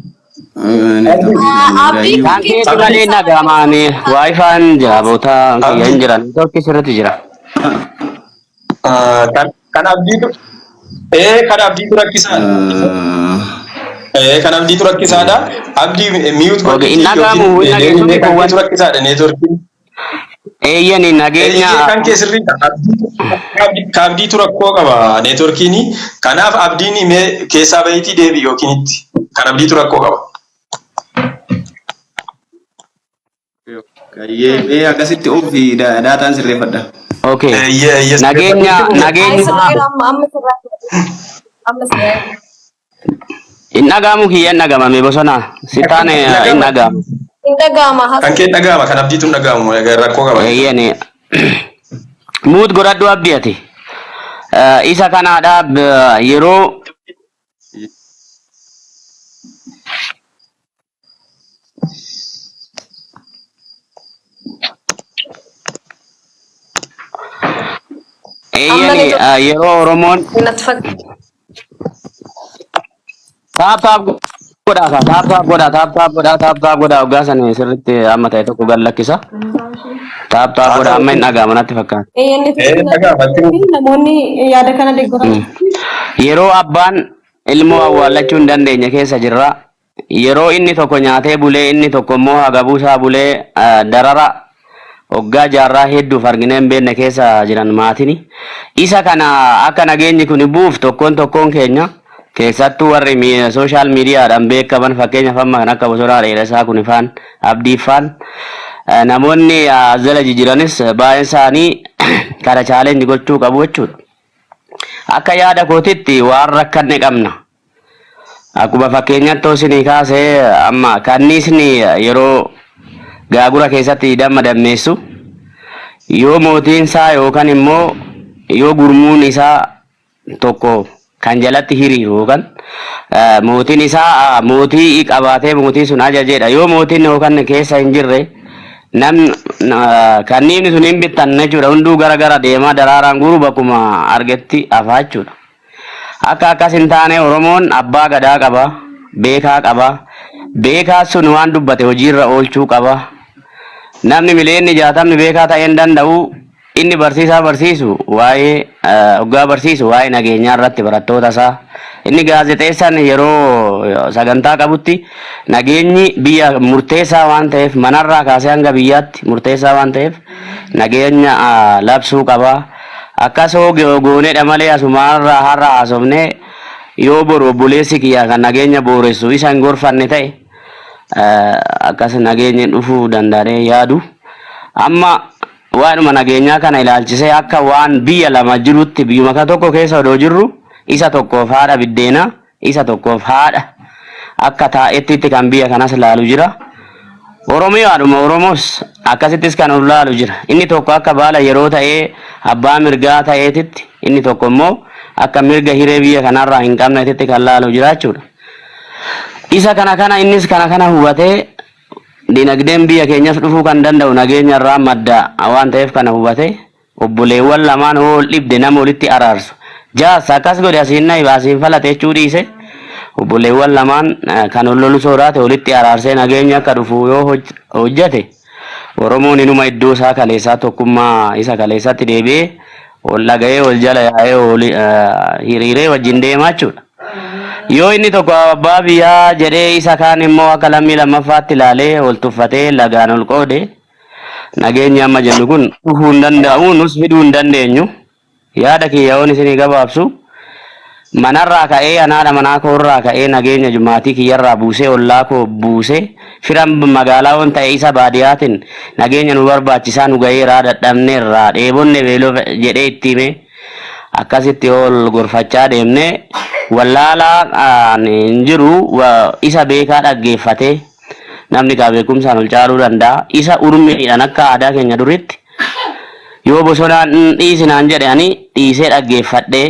neetworkiin Abdii jiraayyuu. Kan kan keetu malee hin dhaga'ama ani waayifaan jira boota kiyya hin Abdii jira neetworkii sirriitti jira. kan kan abdiitu kan abdiitu rakkisaadha. Kan abdiitu rakkisaadha. Abdii mute Okay, hin godhiitii dhaga'amu yookiin hin dhageessu deebiin kan kuuwwan keetu rakkisaadha neetworkiin. eeyyani nageenya Eeyyee kan kee sirriidha. Abdiitu abdiitu rakkoo qaba neetworkiin. Kanaaf abdiin mee keessaa bahiitii deebi yookiin itti. Kan abdiitu rakkoo qaba. Qayyee mee akkasitti ofi daataan sirreeffadha. Okay. Eeyyee eeyyee Nageenya sirreeffadhu. Ay nageenya sirreera amma amma sirraa amma sirraa. hin dhaga'amu kiyya hin dhaga'amame bosona si taane hin Dhaga'ama. dhaga'amu. Hin dhaga'ama Kan haasa'e. kee dhaga'ama kan abdiitu hin dhaga'amu rakkoo qaba. Eeyyani muut godhadhu abdii ati. Isa kanaadha yeroo Amma eeyyani ni yeroo Oromoon natti fakkaata. taap taap godhaa kaa taap taap godhaa taap taap godhaa taap taap godhaa hoggaa sana sirriitti amma ta'e tokko gad lakkisa. Taap taap Haa godhaa ta'u. amma hin dhaga'ama natti fakkaata. Eeyyanii Dhaga'ama. namoonni yaada kana deeggaran. Yeroo abbaan ilmoo awwaallachuu hin dandeenye keessa jirra. Yeroo inni tokko nyaatee bulee inni tokko immoo hagabuu isaa bulee darara hoggaa jaarraa hedduuf arginee hin beekne keessa jiran maatini. Isa kana akka nageenyi kun bu'uuf tokkoon tokkoon keenya keessattuu warri sooshaal miidiyaadhaan beekaman fakkeenyaaf amma kan akka Bosonaa Dheeressaa kun ifaan Abdii faan namoonni as jala jijjiiranis baay'een isaanii kana chaalenji gochuu qabu jechuudha. Akka yaada kootitti waan rakkanne qabna. Akkuma fakkeenyatti isinii kaasee amma kanniisni yeroo gaagura keessatti damma dammeessu yoo mootiin isaa yookaan immoo yoo gurmuun isaa tokko kan jalatti hiriiru yookaan mootiin isaa mootii qabaatee mootii sun ajajeedha. Yoo mootiin yookaan keessa hin jirre namni kanniifni sun hin bittan jechuudha. Hunduu gara gara deemaa daraaraan guuru bakkuma argetti hafaa jechuudha. Akka akkas hin taane Oromoon abbaa gadaa qaba, beekaa qaba. Beekaa sun waan dubbate hojiirra oolchuu qaba. Namni miliyoonni 60 beekaa ta'ee hin danda'u. Inni barsiisaa barsiisu waa'ee hoggaa barsiisu waa'ee nageenyaa irratti barattoota isaa. Inni gaazexeessaan yeroo sagantaa qabutti nageenyi biyya murteessaa waan ta'eef manarraa kaasee hanga biyyaatti murteessaa waan ta'eef nageenya labsuu qaba. Akkas hoo gooneedha malee asumaarraa har'a haasofnee yoo boru obboleessi kiyya kan nageenya booressu isa hin gorfanne ta'e akkas nageenyi dhufuu danda'ee yaadu. Amma waanuma nageenyaa kana ilaalchisee akka waan biyya lama jirutti biyyuma ka tokko keessa odoo jirru isa tokkoof haadha biddeenaa isa tokkoof haadha akka taa'ettitti kan biyya kanas laalu jira. Oromiyaadhuma Oromoos akkasittis kan of laalu jira. Inni tokko akka baala yeroo ta'ee abbaa mirgaa ta'eetitti inni tokko immoo akka mirga hiree biyya kanarraa hin qabneetitti kan laalu jira jechuudha. Isa kana kana innis kana kana hubatee dinagdeen biyya keenyas dhufuu kan danda'u nageenya irraa madda waan ta'eef kana hubatee obboleewwan lamaan hoo wal dhibde nama walitti araarsu. Jaarsa akkas godhe asiin na asiin falate jechuu dhiise obboleewwan lamaan kan wal lolu sodaate walitti araarsee nageenya akka dhufu yoo hojjate Oromoon inuma iddoo isaa kaleessaa tokkummaa isa kaleessatti deebi'ee ol dhaga'ee ol jala yaa'ee ol hiriiree wajjin deemaa jechuudha. Yoo inni tokko abbaa biyyaa jedhee isa kaan immoo akka lammii lammaffaatti ilaalee ol tuffatee lagaan ol qoode nageenyi amma jennu kun dhufuu hin danda'u nus fiduu hin dandeenyu. Yaada kiyya yoon isinii gabaabsu manarraa ka'ee anaadha manaa koorraa ka'ee nageenya maatii kiyyarraa buusee ollaa koo buusee firan magaalaa yoon ta'e isa baadiyaatiin nageenya nu barbaachisaa nu gaheeraa dadhabneerraa dheebonne beeloo jedhee itti himee akkasitti ol gorfachaa deemne wallaalaa hin jiru isa beekaa dhaggeeffatee namni kaa beekumsaan ol caaluu danda'a isa urmiidhaan akka aadaa keenya duritti yoo bosonaan dhiisi naan jedhe ani dhiisee dhaggeeffadhee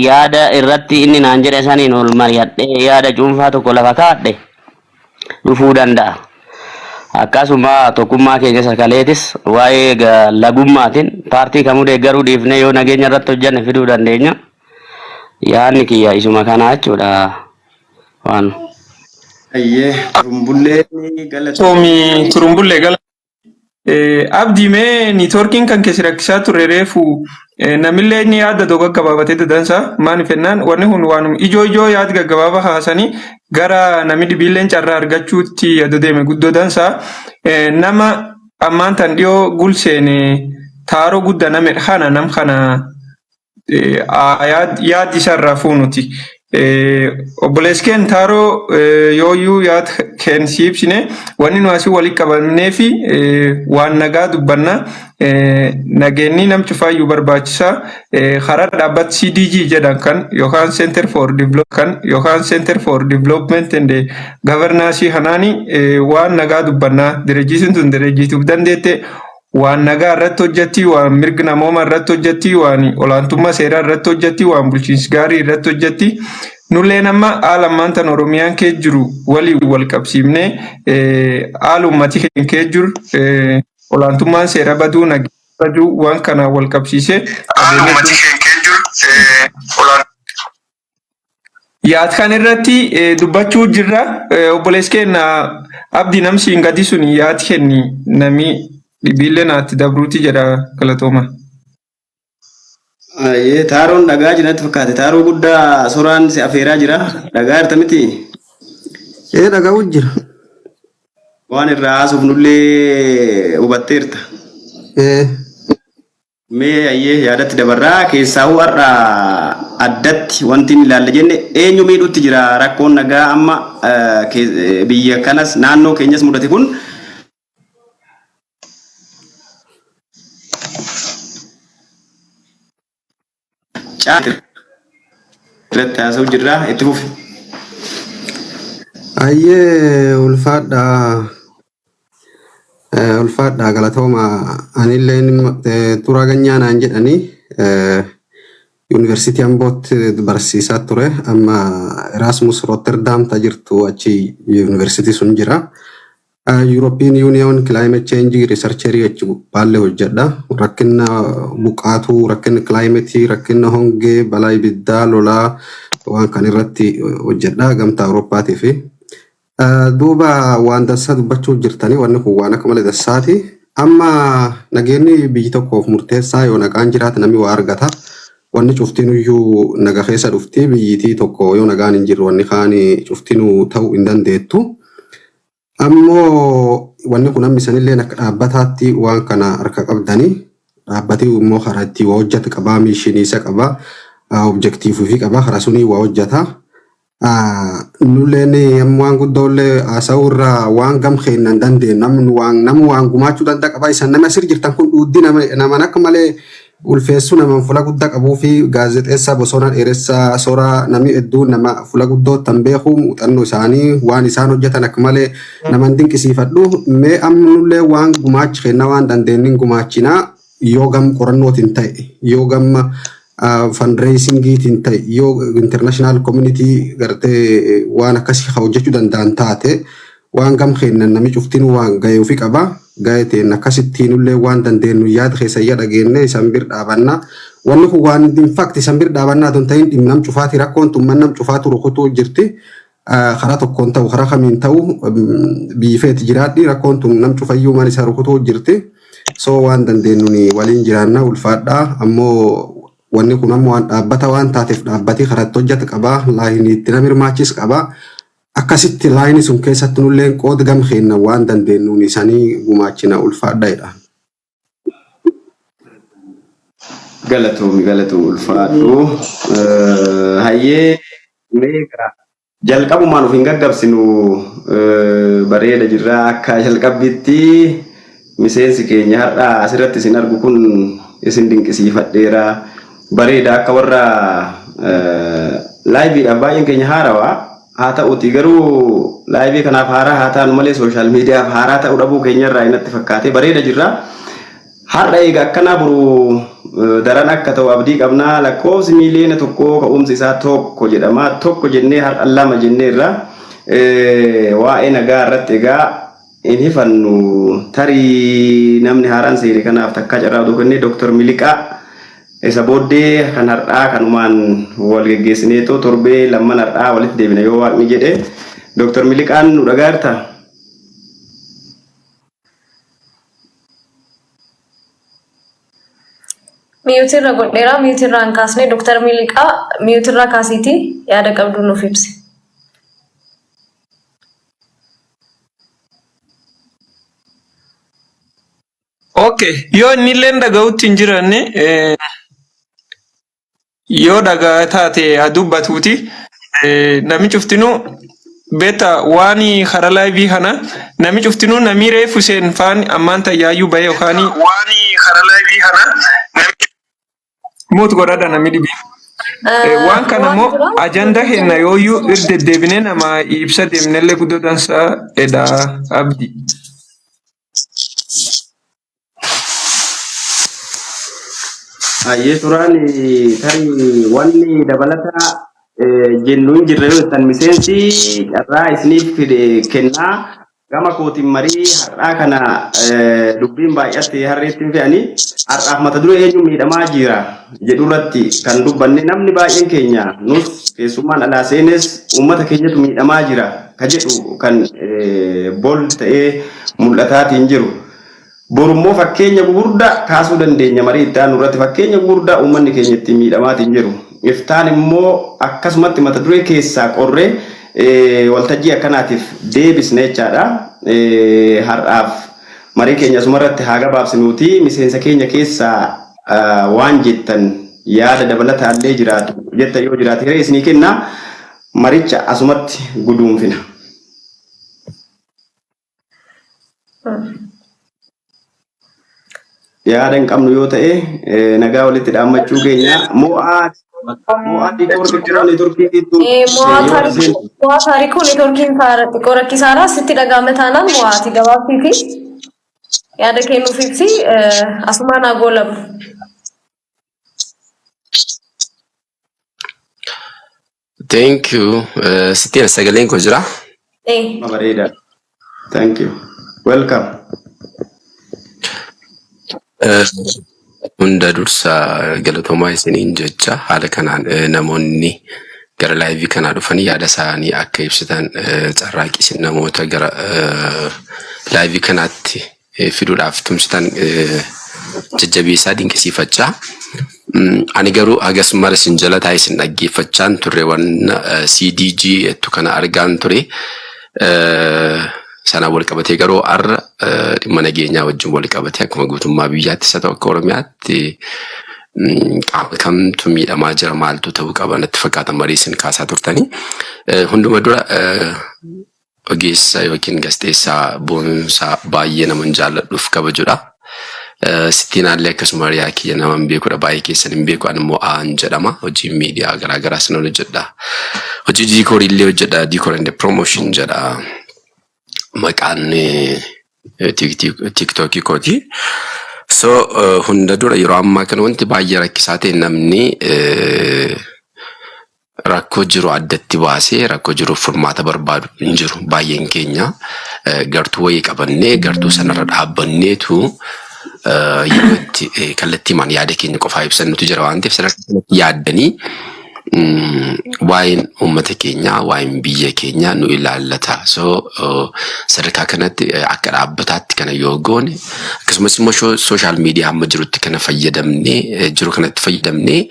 yaada irratti inni naan jedhe saniin ol mari'adhee yaada cuunfaa tokko lafa kaa'adhe dhufuu danda'a. Akkasuma tokkummaa keenya sakaleetis waa'ee lagummaatiin paartii kamuu deeggaruu dhiifnee yoo nageenya irratti hojjenne fiduu dandeenya. Yaadni kiyya isuma kana jechuudha. Waan. Ayyee turumbullee galatoomii. Toomi turumbullee gala. Abdii mee niitworkiin kan keessi rakkisaa ture reefu namillee inni yaada doo gaggabaabatee dadansa maaliif jennaan wanni kun waanuma ijoo ijoo yaada gaggabaabaa haasanii gara namni dhibiilleen carraa argachuutti yaada deeme guddoo dansa nama ammaan tan dhiyoo gulseene taaroo guddaa nama kana nam kana yaaddi isa irraa fuunuti. Obboleessi keen Taaroo yooyyuu yaad keen si ibsine wanni nu asii walitti qabamnee fi waan nagaa dubbanna. Nageenyi nam cufaayyuu barbaachisa. Karaa dhaabbata CDG jedhan kan yookaan Center for Development kan yookaan Center for Development and Governance kanaani waan nagaa dubbanna. Direjiisin tun direjiituuf dandeette waan nagaa irratti hojjetti, waan mirga namooma irratti hojjetti, waan olaantummaa seeraa irratti hojjetti, waan bulchiinsi gaarii irratti hojjetti. Nulleen amma haala ammaan tan Oromiyaan kee jiru waliin wal qabsiifnee haala uummati keenya kee jiru olaantummaan seera baduu nagaa baduu waan kanaan wal qabsiisee haala uummati keenya kee jiru Yaad kan irratti dubbachuu jirra. Obboleessi keenya Abdii namsi hin gadi sun yaad kenni nami dhibiillee naatti dabruuti jedha galatooma. Ayyee taaroon dhagaa jira natti fakkaate. Taaroo guddaa soraan si afeeraa jira. Dhagaa jirta miti? Ee dhaga'u jira. Waan irraa haasofnullee hubatteerta. Ee. Mee ayyee yaadatti dabarraa keessaahuu har'a addatti wanti inni ilaalle jenne eenyu miidhutti jira rakkoon nagaa amma biyya kanas naannoo keenyas mudate kun irratti haasa'u jirra itti fufi. Ayyee ulfaadha. Ulfaadha galatooma. Anillee Turaa Ganyaa naan jedhanii yuunivarsiitii Ambootti barsiisaa ture. Amma Erasmus Rotterdam ta jirtu achi yuunivarsiitii sun jira. European Union Climate Change Researcher jechuun baallee hojjedha. Rakkina buqqaatuu, rakkina climate, rakkina hongee, balaa ibiddaa, lolaa waan kan irratti hojjedha gamtaa Awurooppaatii fi duuba waan dansaa dubbachuu jirtanii wanni kun waan akka malee dansaati. Amma nageenyi biyyi tokkoof murteessaa yoo nagaan jiraate namni waa argata. Wanni cuftinuyyuu naga keessa dhufti biyyitii tokko yoo nagaan hin jirre wanni kaan cuftinuu ta'uu hin dandeettu. Ammoo wanni kun hammi sanillee akka dhaabbataatti waan kana harka qabdanii dhaabbati immoo karaa itti waa hojjetu qabaa missionii isa qabaa objective fi qabaa karaa sunii waa hojjeta. Nulleen amma waan guddoollee haasa'uu irraa waan gam keenya hin dandeenyu namni waan nama waan gumaachuu danda'a qabaa isan nama asirra jirtan kun dhuuddi nama naman akka malee ulfeessuu nama fula guddaa qabuu fi gaazexeessaa Bosona Dheeressaa Soraa namni hedduun nama fula guddoo tan beeku muuxannoo isaanii waan isaan hojjetan akka malee naman dinqisiifadhu. Mee amma nullee waan gumaachi kenna waan dandeenyu gumaachinaa yoo gam qorannootiin ta'e yoo gam Fundraisingiitiin ta'e yoo international community gartee waan akkasii hojjechuu danda'an taate, waan gam keennan namni cuftiin waan gahee ofii qaba. Gahee ta'een akkasittiin illee waan dandeenyu yaada keessa iyya dhageenne isan bir dhaabanna. Wanni kun waan in fact isan bir dhaabannaa tun ta'in dhimma nam cufaati, rakkoon tun nam cufaatu rukutuu jirti. Karaa tokkoon ta'u, karaa kamiin ta'u, biyyi feeti jiraadhi, rakkoon tun nam cufayyuu man isa rukutuu jirti. So waan dandeenyu waliin jiraanna, ulfaadhaa. Ammoo wanni kun ammoo waan dhaabbata waan taateef dhaabbatii karatti hojjetu qaba. Laayinii itti nama hirmaachis qaba. Akkasitti laayinii sun keessatti nulleen qooda gam keenna waan dandeenyuun isanii gumaachina, ulfaadha jedha. Galatoomi, galatoomi, ulfaadhu. Hayyee, meeqa jalqabumaan of hin gaggabsinu, bareeda jirra. Akka jalqabbitti miseensi keenya har'a asirratti isin argu kun isin dinqisiifadheera. Bareeda, akka warra liveiidhaaf baay'een keenya haarawaa haa ta'uti, garuu liveii kanaaf haaraa haa taanu malee social mediaaf haaraa ta'uu dhabuu keenyarraa natti fakkaate, bareeda jirra. Har'a egaa akkanaa, boru daran akka ta'u abdii qabnaa. Lakkoofsi 1 miiliyoona ka'umsi isaa 1 jedhama. 1 jennee har'a 2 jenneerra. Waa'ee nagaa irratti egaa hin hifannu. Tarii namni haaraan seene kanaaf takkaa carraa oduu kennee Dooktar Miliqaa isa booddee kan har'aa kanumaan wal geggeessineetoo torbee lamman har'aa walitti deebina yoo waaqni jedhe. Dooktar Miliqaan, nu dhagaa jirtaa? Mute irra godheera, mute irraa hin kaasne. Dooktar Miliqaa, mute irraa kaasiitii yaada qabdu nuuf ibsi. Okay, yoo inni illee dhaga'utti hin jiranne, yoo dhagaa taate haa dubbatuuti. Namni cuftinuu beekta waan karaa liveii kana namni cuftinuu namni reefu seen faan ammaan tayyaayyuu bahee yookaan waan karaa liveii kana mute godhadha namni dhibii. Waan kana immoo agenda kenna yooyyuu irra deddeebinee nama ibsa deemnellee guddoo dansaa edha, Abdi. Hayyee, suuraan tarii wanni dabalataa jennu hin jirre yoo jettan, miseensi carraa isiniif fide kennaa. Gama kootiin marii har'aa kana dubbiin baay'atte harreetti hin fe'anii, har'aaf mata duree eenyu miidhamaa jira jedhu irratti kan dubbanne, namni baay'een keenya nus keessummaan alaa seenes uummata keenyatu miidhamaa jira ka jedhu kan bold ta'ee mul'ataatiin jiru. Borummoo fakkeenya gugurdaa kaasuu dandeenya, marii itti aanu irratti fakkeenya gugurdaa uummanni keenya ittiin miidhamaatiin jiru. Iftaan immoo akkasumatti mata duree keessaa qorree waltajjii akkanaatiif deebisne jechaadha. Har'aaf marii keenya asuma irratti haa gabaabsinuuti, miseensa keenya keessaa waan jettan yaada dabalataallee jiraatu jettan yoo jiraate hiree isinii kenna, maricha asumatti guduunfina. Yaada hin qabnu yoo ta'e, nagaa walitti dhaammachuu keenya. Mo'aa, mo'aa, diikoor xiqqoo networkiitu Mo'aa Taarikuu, networkiin xiqqoo rakkisaadha. Sitti dhaga'ame taanaan mo'aati gabaabsiiti. Yaada kennuuf ibsi, asumaan haa goolabu. Thank you. Sittiin sagaleen koo jira. Eh. Bareeda. Thank you. Welcome. Hunda dursa galatoomaa isiniin jecha, haala kanaan namoonni gara liveii kanaa dhufanii yaada isaanii akka ibsatan carraaqqii isin namoota gara liveii kanaatti fiduudhaaf tumsitan jajjabeessaa dinqisiifachaa. Ani garuu hagas mara isin jala taa'ee isin dhaggeeffachaan turre, waan CDG jettu kana argaan ture. Sanaan wal qabatee garuu har'a dhimma nageenyaa wajjin wal qabatee akkuma guutummaa biyyaattis haa ta'u akka Oromiyaatti qaama kamtu miidhamaa jira, maaltu ta'uu qaba natti fakkaata marii isin kaasaa turtanii. Hunduma dura ogeessa yookiin gaazexeessaa Boonsaa baay'ee naman jaalladhuuf kabajudha. Sittiinaallee akkasuma hiriyaa kiyya naman beekudha. Baay'ee keessan hin beeku. Ani immoo Aan jedhama. Hojii miidiyaa garaagaraas nan hojjedha. Hojii decorii illee hojjedha. Decor and promotion jedha. Maqaan TikTokii kooti. So hunda dura yeroo ammaa kana wanti baay'ee rakkisaa ta'e namni rakkoo jiru addatti baasee rakkoo jiruuf furmaata barbaadu hin jiru. Baay'een keenya gartuu wayii qabannee gartuu sanarra dhaabbanneetu yeroo itti kallattiimaan yaada keenya qofaa ibsannutu jira waan ta'eef sadarkaa kanatti yaaddanii waa'een uummata keenyaa, waa'een biyya keenyaa nu ilaallata. So sadarkaa kanatti akka dhaabbataatti kana yoo goone, akkasumas immoo social media amma jirutti kana fayyadamnee jiru kanatti fayyadamnee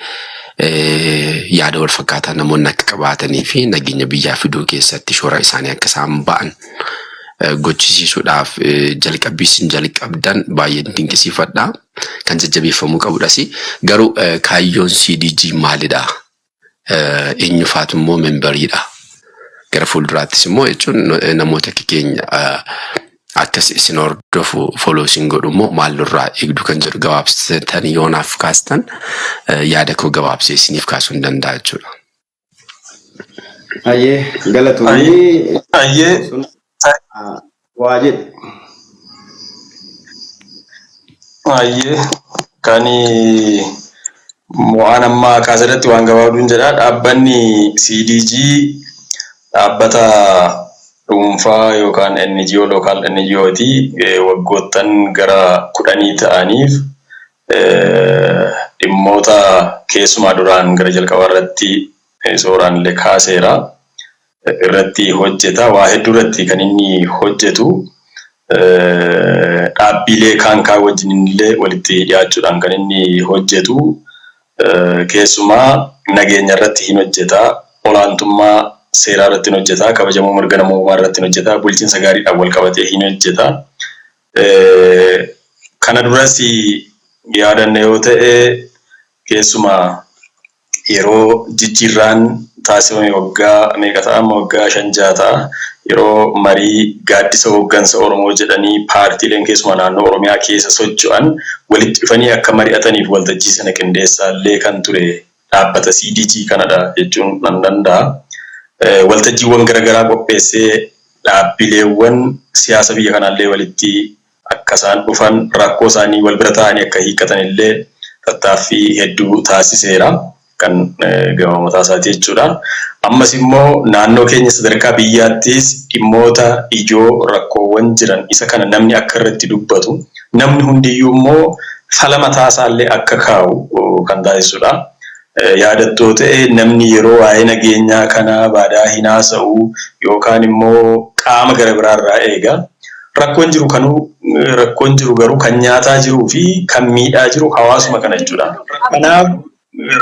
yaada wal fakkaataa namoonni akka qabaatanii fi nageenya biyyaa fiduu keessatti shoora isaanii akka isaan ba'an gochisiisuudhaaf jalqabbii isin jalqabdan baay'ee dinqisiifadha. Kan jajjabeeffamuu qabudhas. Garuu kaayyoon CDG maalidha? Eenyufaatu immoo memberiidha? Gara fuulduraattis immoo jechuun namoota akka keenya akkas isin hordofu, follow isin godhu immoo maal nurraa eegdu kan jedhu gabaabsitanii yoo naaf kaastan yaada koo gabaabsee isiniif kaasuu hin danda'a jechuudha. Ayyee, galatoomii. Ayyee. Waa jedhe. Ayyee, kan waan amma kaasirratti waan gabaabduun jedha. Dhaabbanni CDG dhaabbata dhuunfaa yookaan NGO, local NGOti. Waggoottan gara 10 ta'aniif dhimmoota keessumaa duraan gara jalqabaa irratti sooraan illee kaaseera. Irratti hojjeta. Waa hedduu irratti kan inni hojjetu. Dhaabbilee kaan kaan wajjin illee walitti dhiyaachuudhaan kan inni hojjetu. Keessumaa nageenya irratti hin hojjeta. Olaantummaa seeraa irratti hin hojjeta. Kabajamuu mirga namoomaa irratti hin hojjeta. Bulchiinsa gaariidhaan wal qabatee hin hojjeta. Kana duras yaadanne yoo ta'e, keessumaa yeroo jijjiirraan taasifame, waggaa meeqa ta'a amma, waggaa 5 6 ta'a, yeroo marii gaaddisa hooggansa Oromoo jedhanii paartiileen keessumaa naannoo Oromiyaa keessa socho'an walitti dhufanii akka mari'ataniif waltajjii sana qindeessaallee kan ture dhaabbata CDG kanadha jechuun nan danda'a. Waltajjiiwwan garaagaraa qopheessee dhaabbileewwan siyaasa biyya kanaallee walitti akka isaan dhufan, rakkoo isaanii wal bira ta'anii akka hiikkatan illee tattaaffii hedduu taasiseera. Kan gama mataa isaatii jechuudha. Ammas immoo naannoo keenya sadarkaa biyyaattis dhimmoota ijoo rakkoowwan jiran isa kana namni akka irratti dubbatu, namni hundiyyuu immoo fala mataa isaallee akka kaa'u kan taasisudha. Yaadattoo ta'e, namni yeroo waa'ee nageenyaa kanaa baadaa hin haasa'u yookaan immoo qaama gara biraarraa eega. Rakkoon jiru kanuu, rakkoon jiru garuu kan nyaataa jiruu fi kan miidhaa jiru hawaasuma kana jechuudha. Kanaaf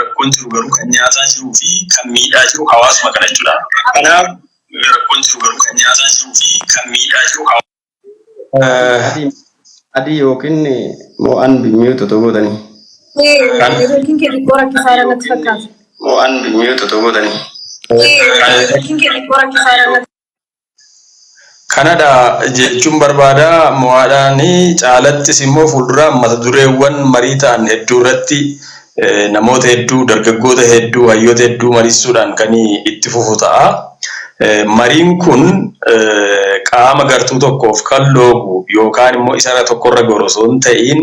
rakkoon jiru garuu kan nyaataa jiruu fi kan miidhaa jiru hawaasuma kana jechuudha. Kanaaf rakkoon jiru garuu kan nyaataa jiruu fi kan miidhaa jiru Adii yookiin mo'an mute otoo gootanii. Networkiin kee xiqqoo rakkisaadha natti fakkaata. Mo'an mute otoo gootanii. Networkiin kee xiqqoo rakkisaadha natti. Kanadha jechuun barbaada. Mo'aadhaan caalattis immoo fuulduraan mata dureewwan marii ta'an hedduu irratti namoota hedduu, dargaggoota hedduu, hayyoota hedduu mariisuudhaan kan itti fufu ta'a. Mariin kun qaama gartuu tokkoof kan loogu yookaan immoo isa tokkorra goru osoo hin ta'in,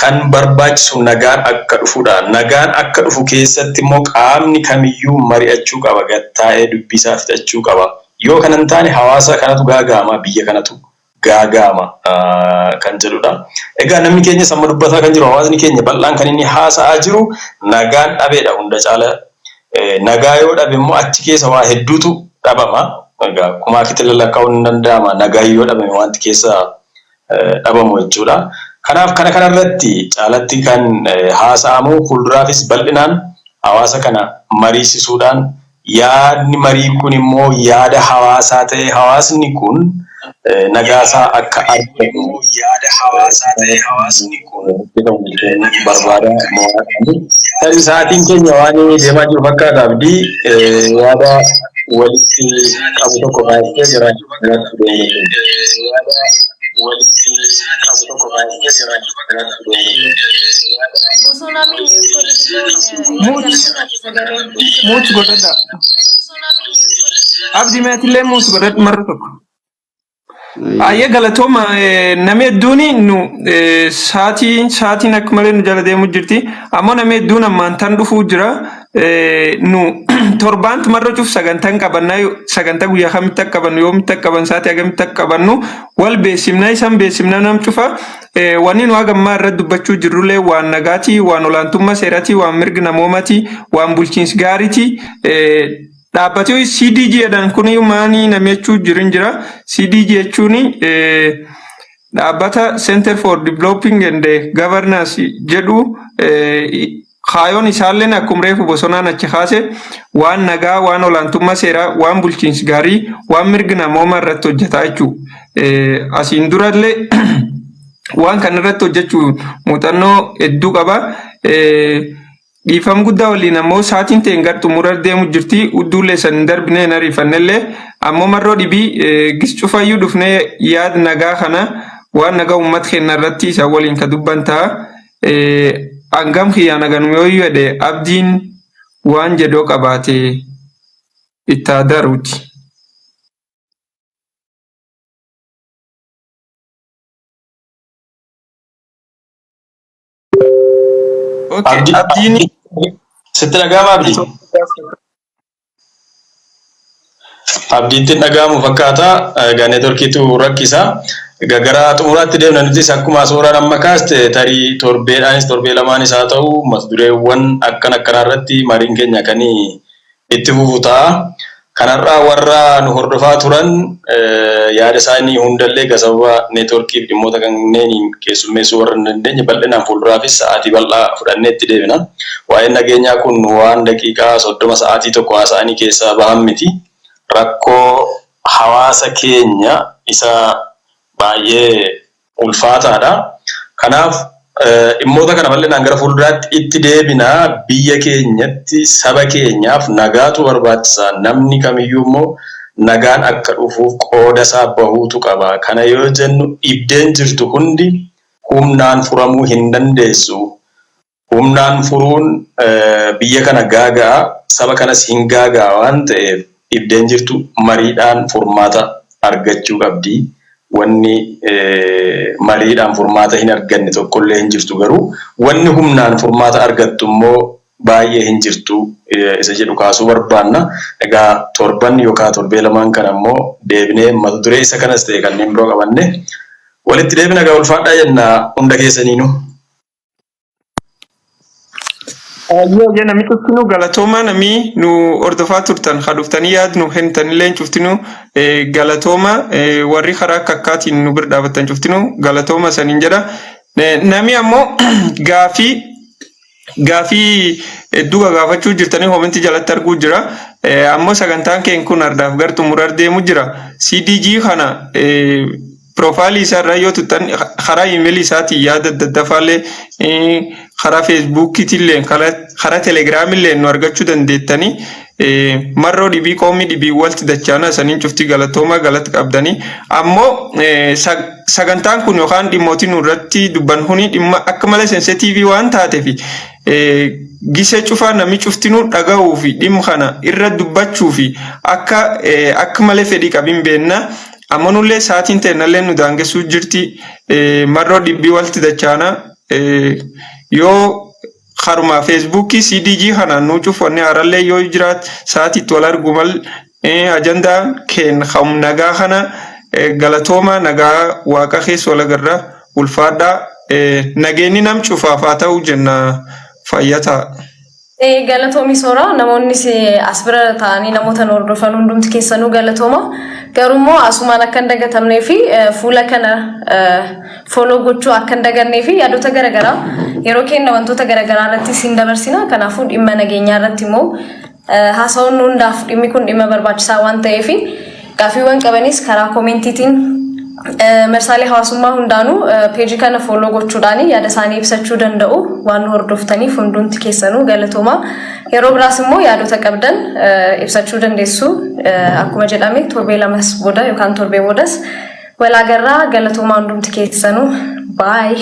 kan barbaachisu nagaan akka dhufudha. Nagaan akka dhufu keessatti immoo qaamni kamiyyuu mari'achuu qaba, gattaa'ee dubbisaa fixachuu qaba. Yoo kana hin taane hawaasa kanatu gaaga'ama, biyya kanatu gaaga'ama kan jedhudha. Egaa namni keenyas amma dubbataa kan jiru, hawaasni keenya bal'aan kan inni haasa'aa jiru nagaan dhabeedha hunda caala. Nagaa yoo dhabe immoo achi keessa waa hedduutu dhabama. Egaa kumaa kitila lakkaa'uun hin danda'ama. Nagaa yoo dhabame wanti keessa dhabamu jechuudha. Kanaaf kana kanarratti caalatti kan haasa'amu, fuulduraafis bal'inaan hawaasa kana mariisisuudhaan, yaadni marii kun immoo yaada hawaasaa ta'e, hawaasni kun nagaasaa akka argatu yaada hawaasaa ta'e, hawaasni kun barbaada mo'aadhaan. Tarii sa'aatiin keenya waan deemaa jiru fakkaata. Abdii, yaada walitti qabu tokko kaastee jira. Yaada walitti qabu tokko kaastee jira. Bosonaa Mute. Mute godhadha. Abdii, meetillee mute godhadhu marra tokko. Baay'ee galatooma. Namni hedduun nu saatiin akka malee nu jala deemu jirti. Ammoo namni hedduun ammaan tan dhufuu jira. Nu torbaantu marra cuuf sagantaan qabannaa, sagantaa guyyaa kamitti akka qabannu, yoomitti akka qaban, saatii hagamitti akka qabannu wal beeksifna, isaan beeksifna nam cufa. Wanni nu haga ammaa irratti dubbachuu jirrullee waan nagaatii, waan olaantummaa seeratii, waan mirga namoomatii, waan bulchiinsi gaariitii. Dhaabbati CDG jedhan kun maanii namni jechuu jiru jira. CDG jechuun dhaabbata Center for Developing and Governance jedhu. Kaayoon isaalleen akkuma reefu bosonaan achi kaase waan nagaa, waan olaantummaa seeraa, waan bulchiinsi gaarii, waan mirga namoomaa irratti hojjetaa jechuudha. Asiin durallee waan kana irratti hojjechuu muuxannoo hedduu qaba. Dhiifama guddaa waliin ammoo sa'aatiin ta'e gara xumura deemu jirti. Udduullee san hin darbine, hin ariifannellee. Ammoo marroo dhibii gis cufayyuu dhufnee yaad nagaa kana, waan nagaa uummata keenya irratti isa waliin ka dubban ta'a. Hangam kiyyaa naganuma yoo jedhe, abdiin waan jedhoo qabaate itti haa daruuti. Okay, Abdii, abdiin sitti dhaga'ama, Abdii? Abdiitti hin dhaga'amu fakkaata. Egaa neetworkiitu rakkisa. Egaa gara xumuraatti deemna. Nutis akkuma suuraan amma kaaste, tarii torbeedhaanis torbee lamaanis haa ta'u, mata dureewwan akkan akkanaa irratti mariin keenya kan itti fufu ta'a. Kanarraa warra nu hordofaa turan yaada isaanii hundallee egaa sababa neetworkiif dhimmoota kanneeniin keessummeessuu warra hin dandeenye, bal'inaan fuulduraafis sa'aatii bal'aa fudhannee itti deebina. Waa'een nageenyaa kun waan daqiiqaa 30, sa'aatii tokko haasa'anii keessaa bahan miti. Rakkoo hawaasa keenya isa baay'ee ulfaataadha. Kanaaf dhimmoota kana bal'inaan gara fuulduraatti itti deebina. Biyya keenyatti saba keenyaaf nagaatu barbaachisa. Namni kamiyyuu immoo nagaan akka dhufuuf qooda isaa bahuutu qaba. Kana yoo jennu, dhibdeen jirtu hundi humnaan furamuu hin dandeessu. Humnaan furuun biyya kana gaaga'a, saba kanas hin gaaga'a waan ta'eef, dhibdeen jirtu mariidhaan furmaata argachuu qabdi. Wanni mariidhaan furmaata hin arganne tokkollee hin jirtu, garuu wanni humnaan furmaata argattu immoo baay'ee hin jirtu isa jedhu kaasuu barbaanna. Egaa torban yookaan torbee lamaan kana immoo deebinee mata duree isa kanas ta'e kanneen biroo qabanne walitti deebina. Egaa ulfaadhaa jenna hunda keessaniinuu. Ayyee, namni cuftinuu galatooma. Namni nu hordofaa turtan, haa dhuftanii yaad nu kennitanillee cuftinuu galatooma. Warri karaa akka akkaatiin nu bira dhaabattan cuftinuu galatooma saniin jedha. Namni ammoo gaafii hedduu gaafachuu jirtanii comment jalatti arguu jira. Ammoo sagantaan keenya kun ardaaf gar xumurar deemu jira. CDG kana profile isaa irraa yoo tuttan, karaa email isaatiin yaada adda addaa faallee, karaa Facebookiitillee, karaa Telegramillee nu argachuu dandeettanii. Marroo dhibii qoomii dhibii walti dachaana saniin cufti galatooma, galata qabdanii. Ammoo sagantaan kun yookaan dhimmootii nu irratti dubban kuni dhimma akka malee sensitiivii waan taateef, gisee cufaa namni cuftinuu dhaga'uu fi dhimma kana irra dubbachuu fi akka malee fedhii qabin beenna. Ammoo nullee sa'aatiin ta'e nu daangessuu jirti. Marroo dhibbii walti dachaana yoo karuma Facebookii CDG kanaan nuu cufanne haarallee yoo jiraat sa'aatiitti wal argu mal ajandaa keen nagaa kana. Galatooma, nagaa waaqa keessa wal agarra, ulfaadhaa, nageenyi nam cufaaf haa ta'u jenna, fayyaa ta'a. Galatoomi Soora, namoonni as bira ta'anii namoota nu hordofan hundumti keessanuu galatooma. Garuummoo asumaan akka hin dagatamnee fi fuula kana follow gochuu akka hin dagannee fi yaadota garaagaraa yeroo kenna wantoota garaagaraa irratti isin dabarsina. Kanaafuu dhimma nageenyaa irratti immoo haasa'uun hundaaf dhimmi kun dhimma barbaachisaa waan ta'eef, gaaffiiwwan qabanis karaa commentiitiin, marsaalee hawaasummaa hundaanuu peejii kana follow gochuudhaan yaada isaanii ibsachuu danda'u. Waan nu hordoftaniif hundumti keessanuu galatooma. Yeroo biraas immoo yaadota qabdan ibsachuu dandeessu. Akkuma jedhame torbee lamas booda yookaan torbee boodas walaagarraa. Galatoomaa hundumti keessanuu, baay.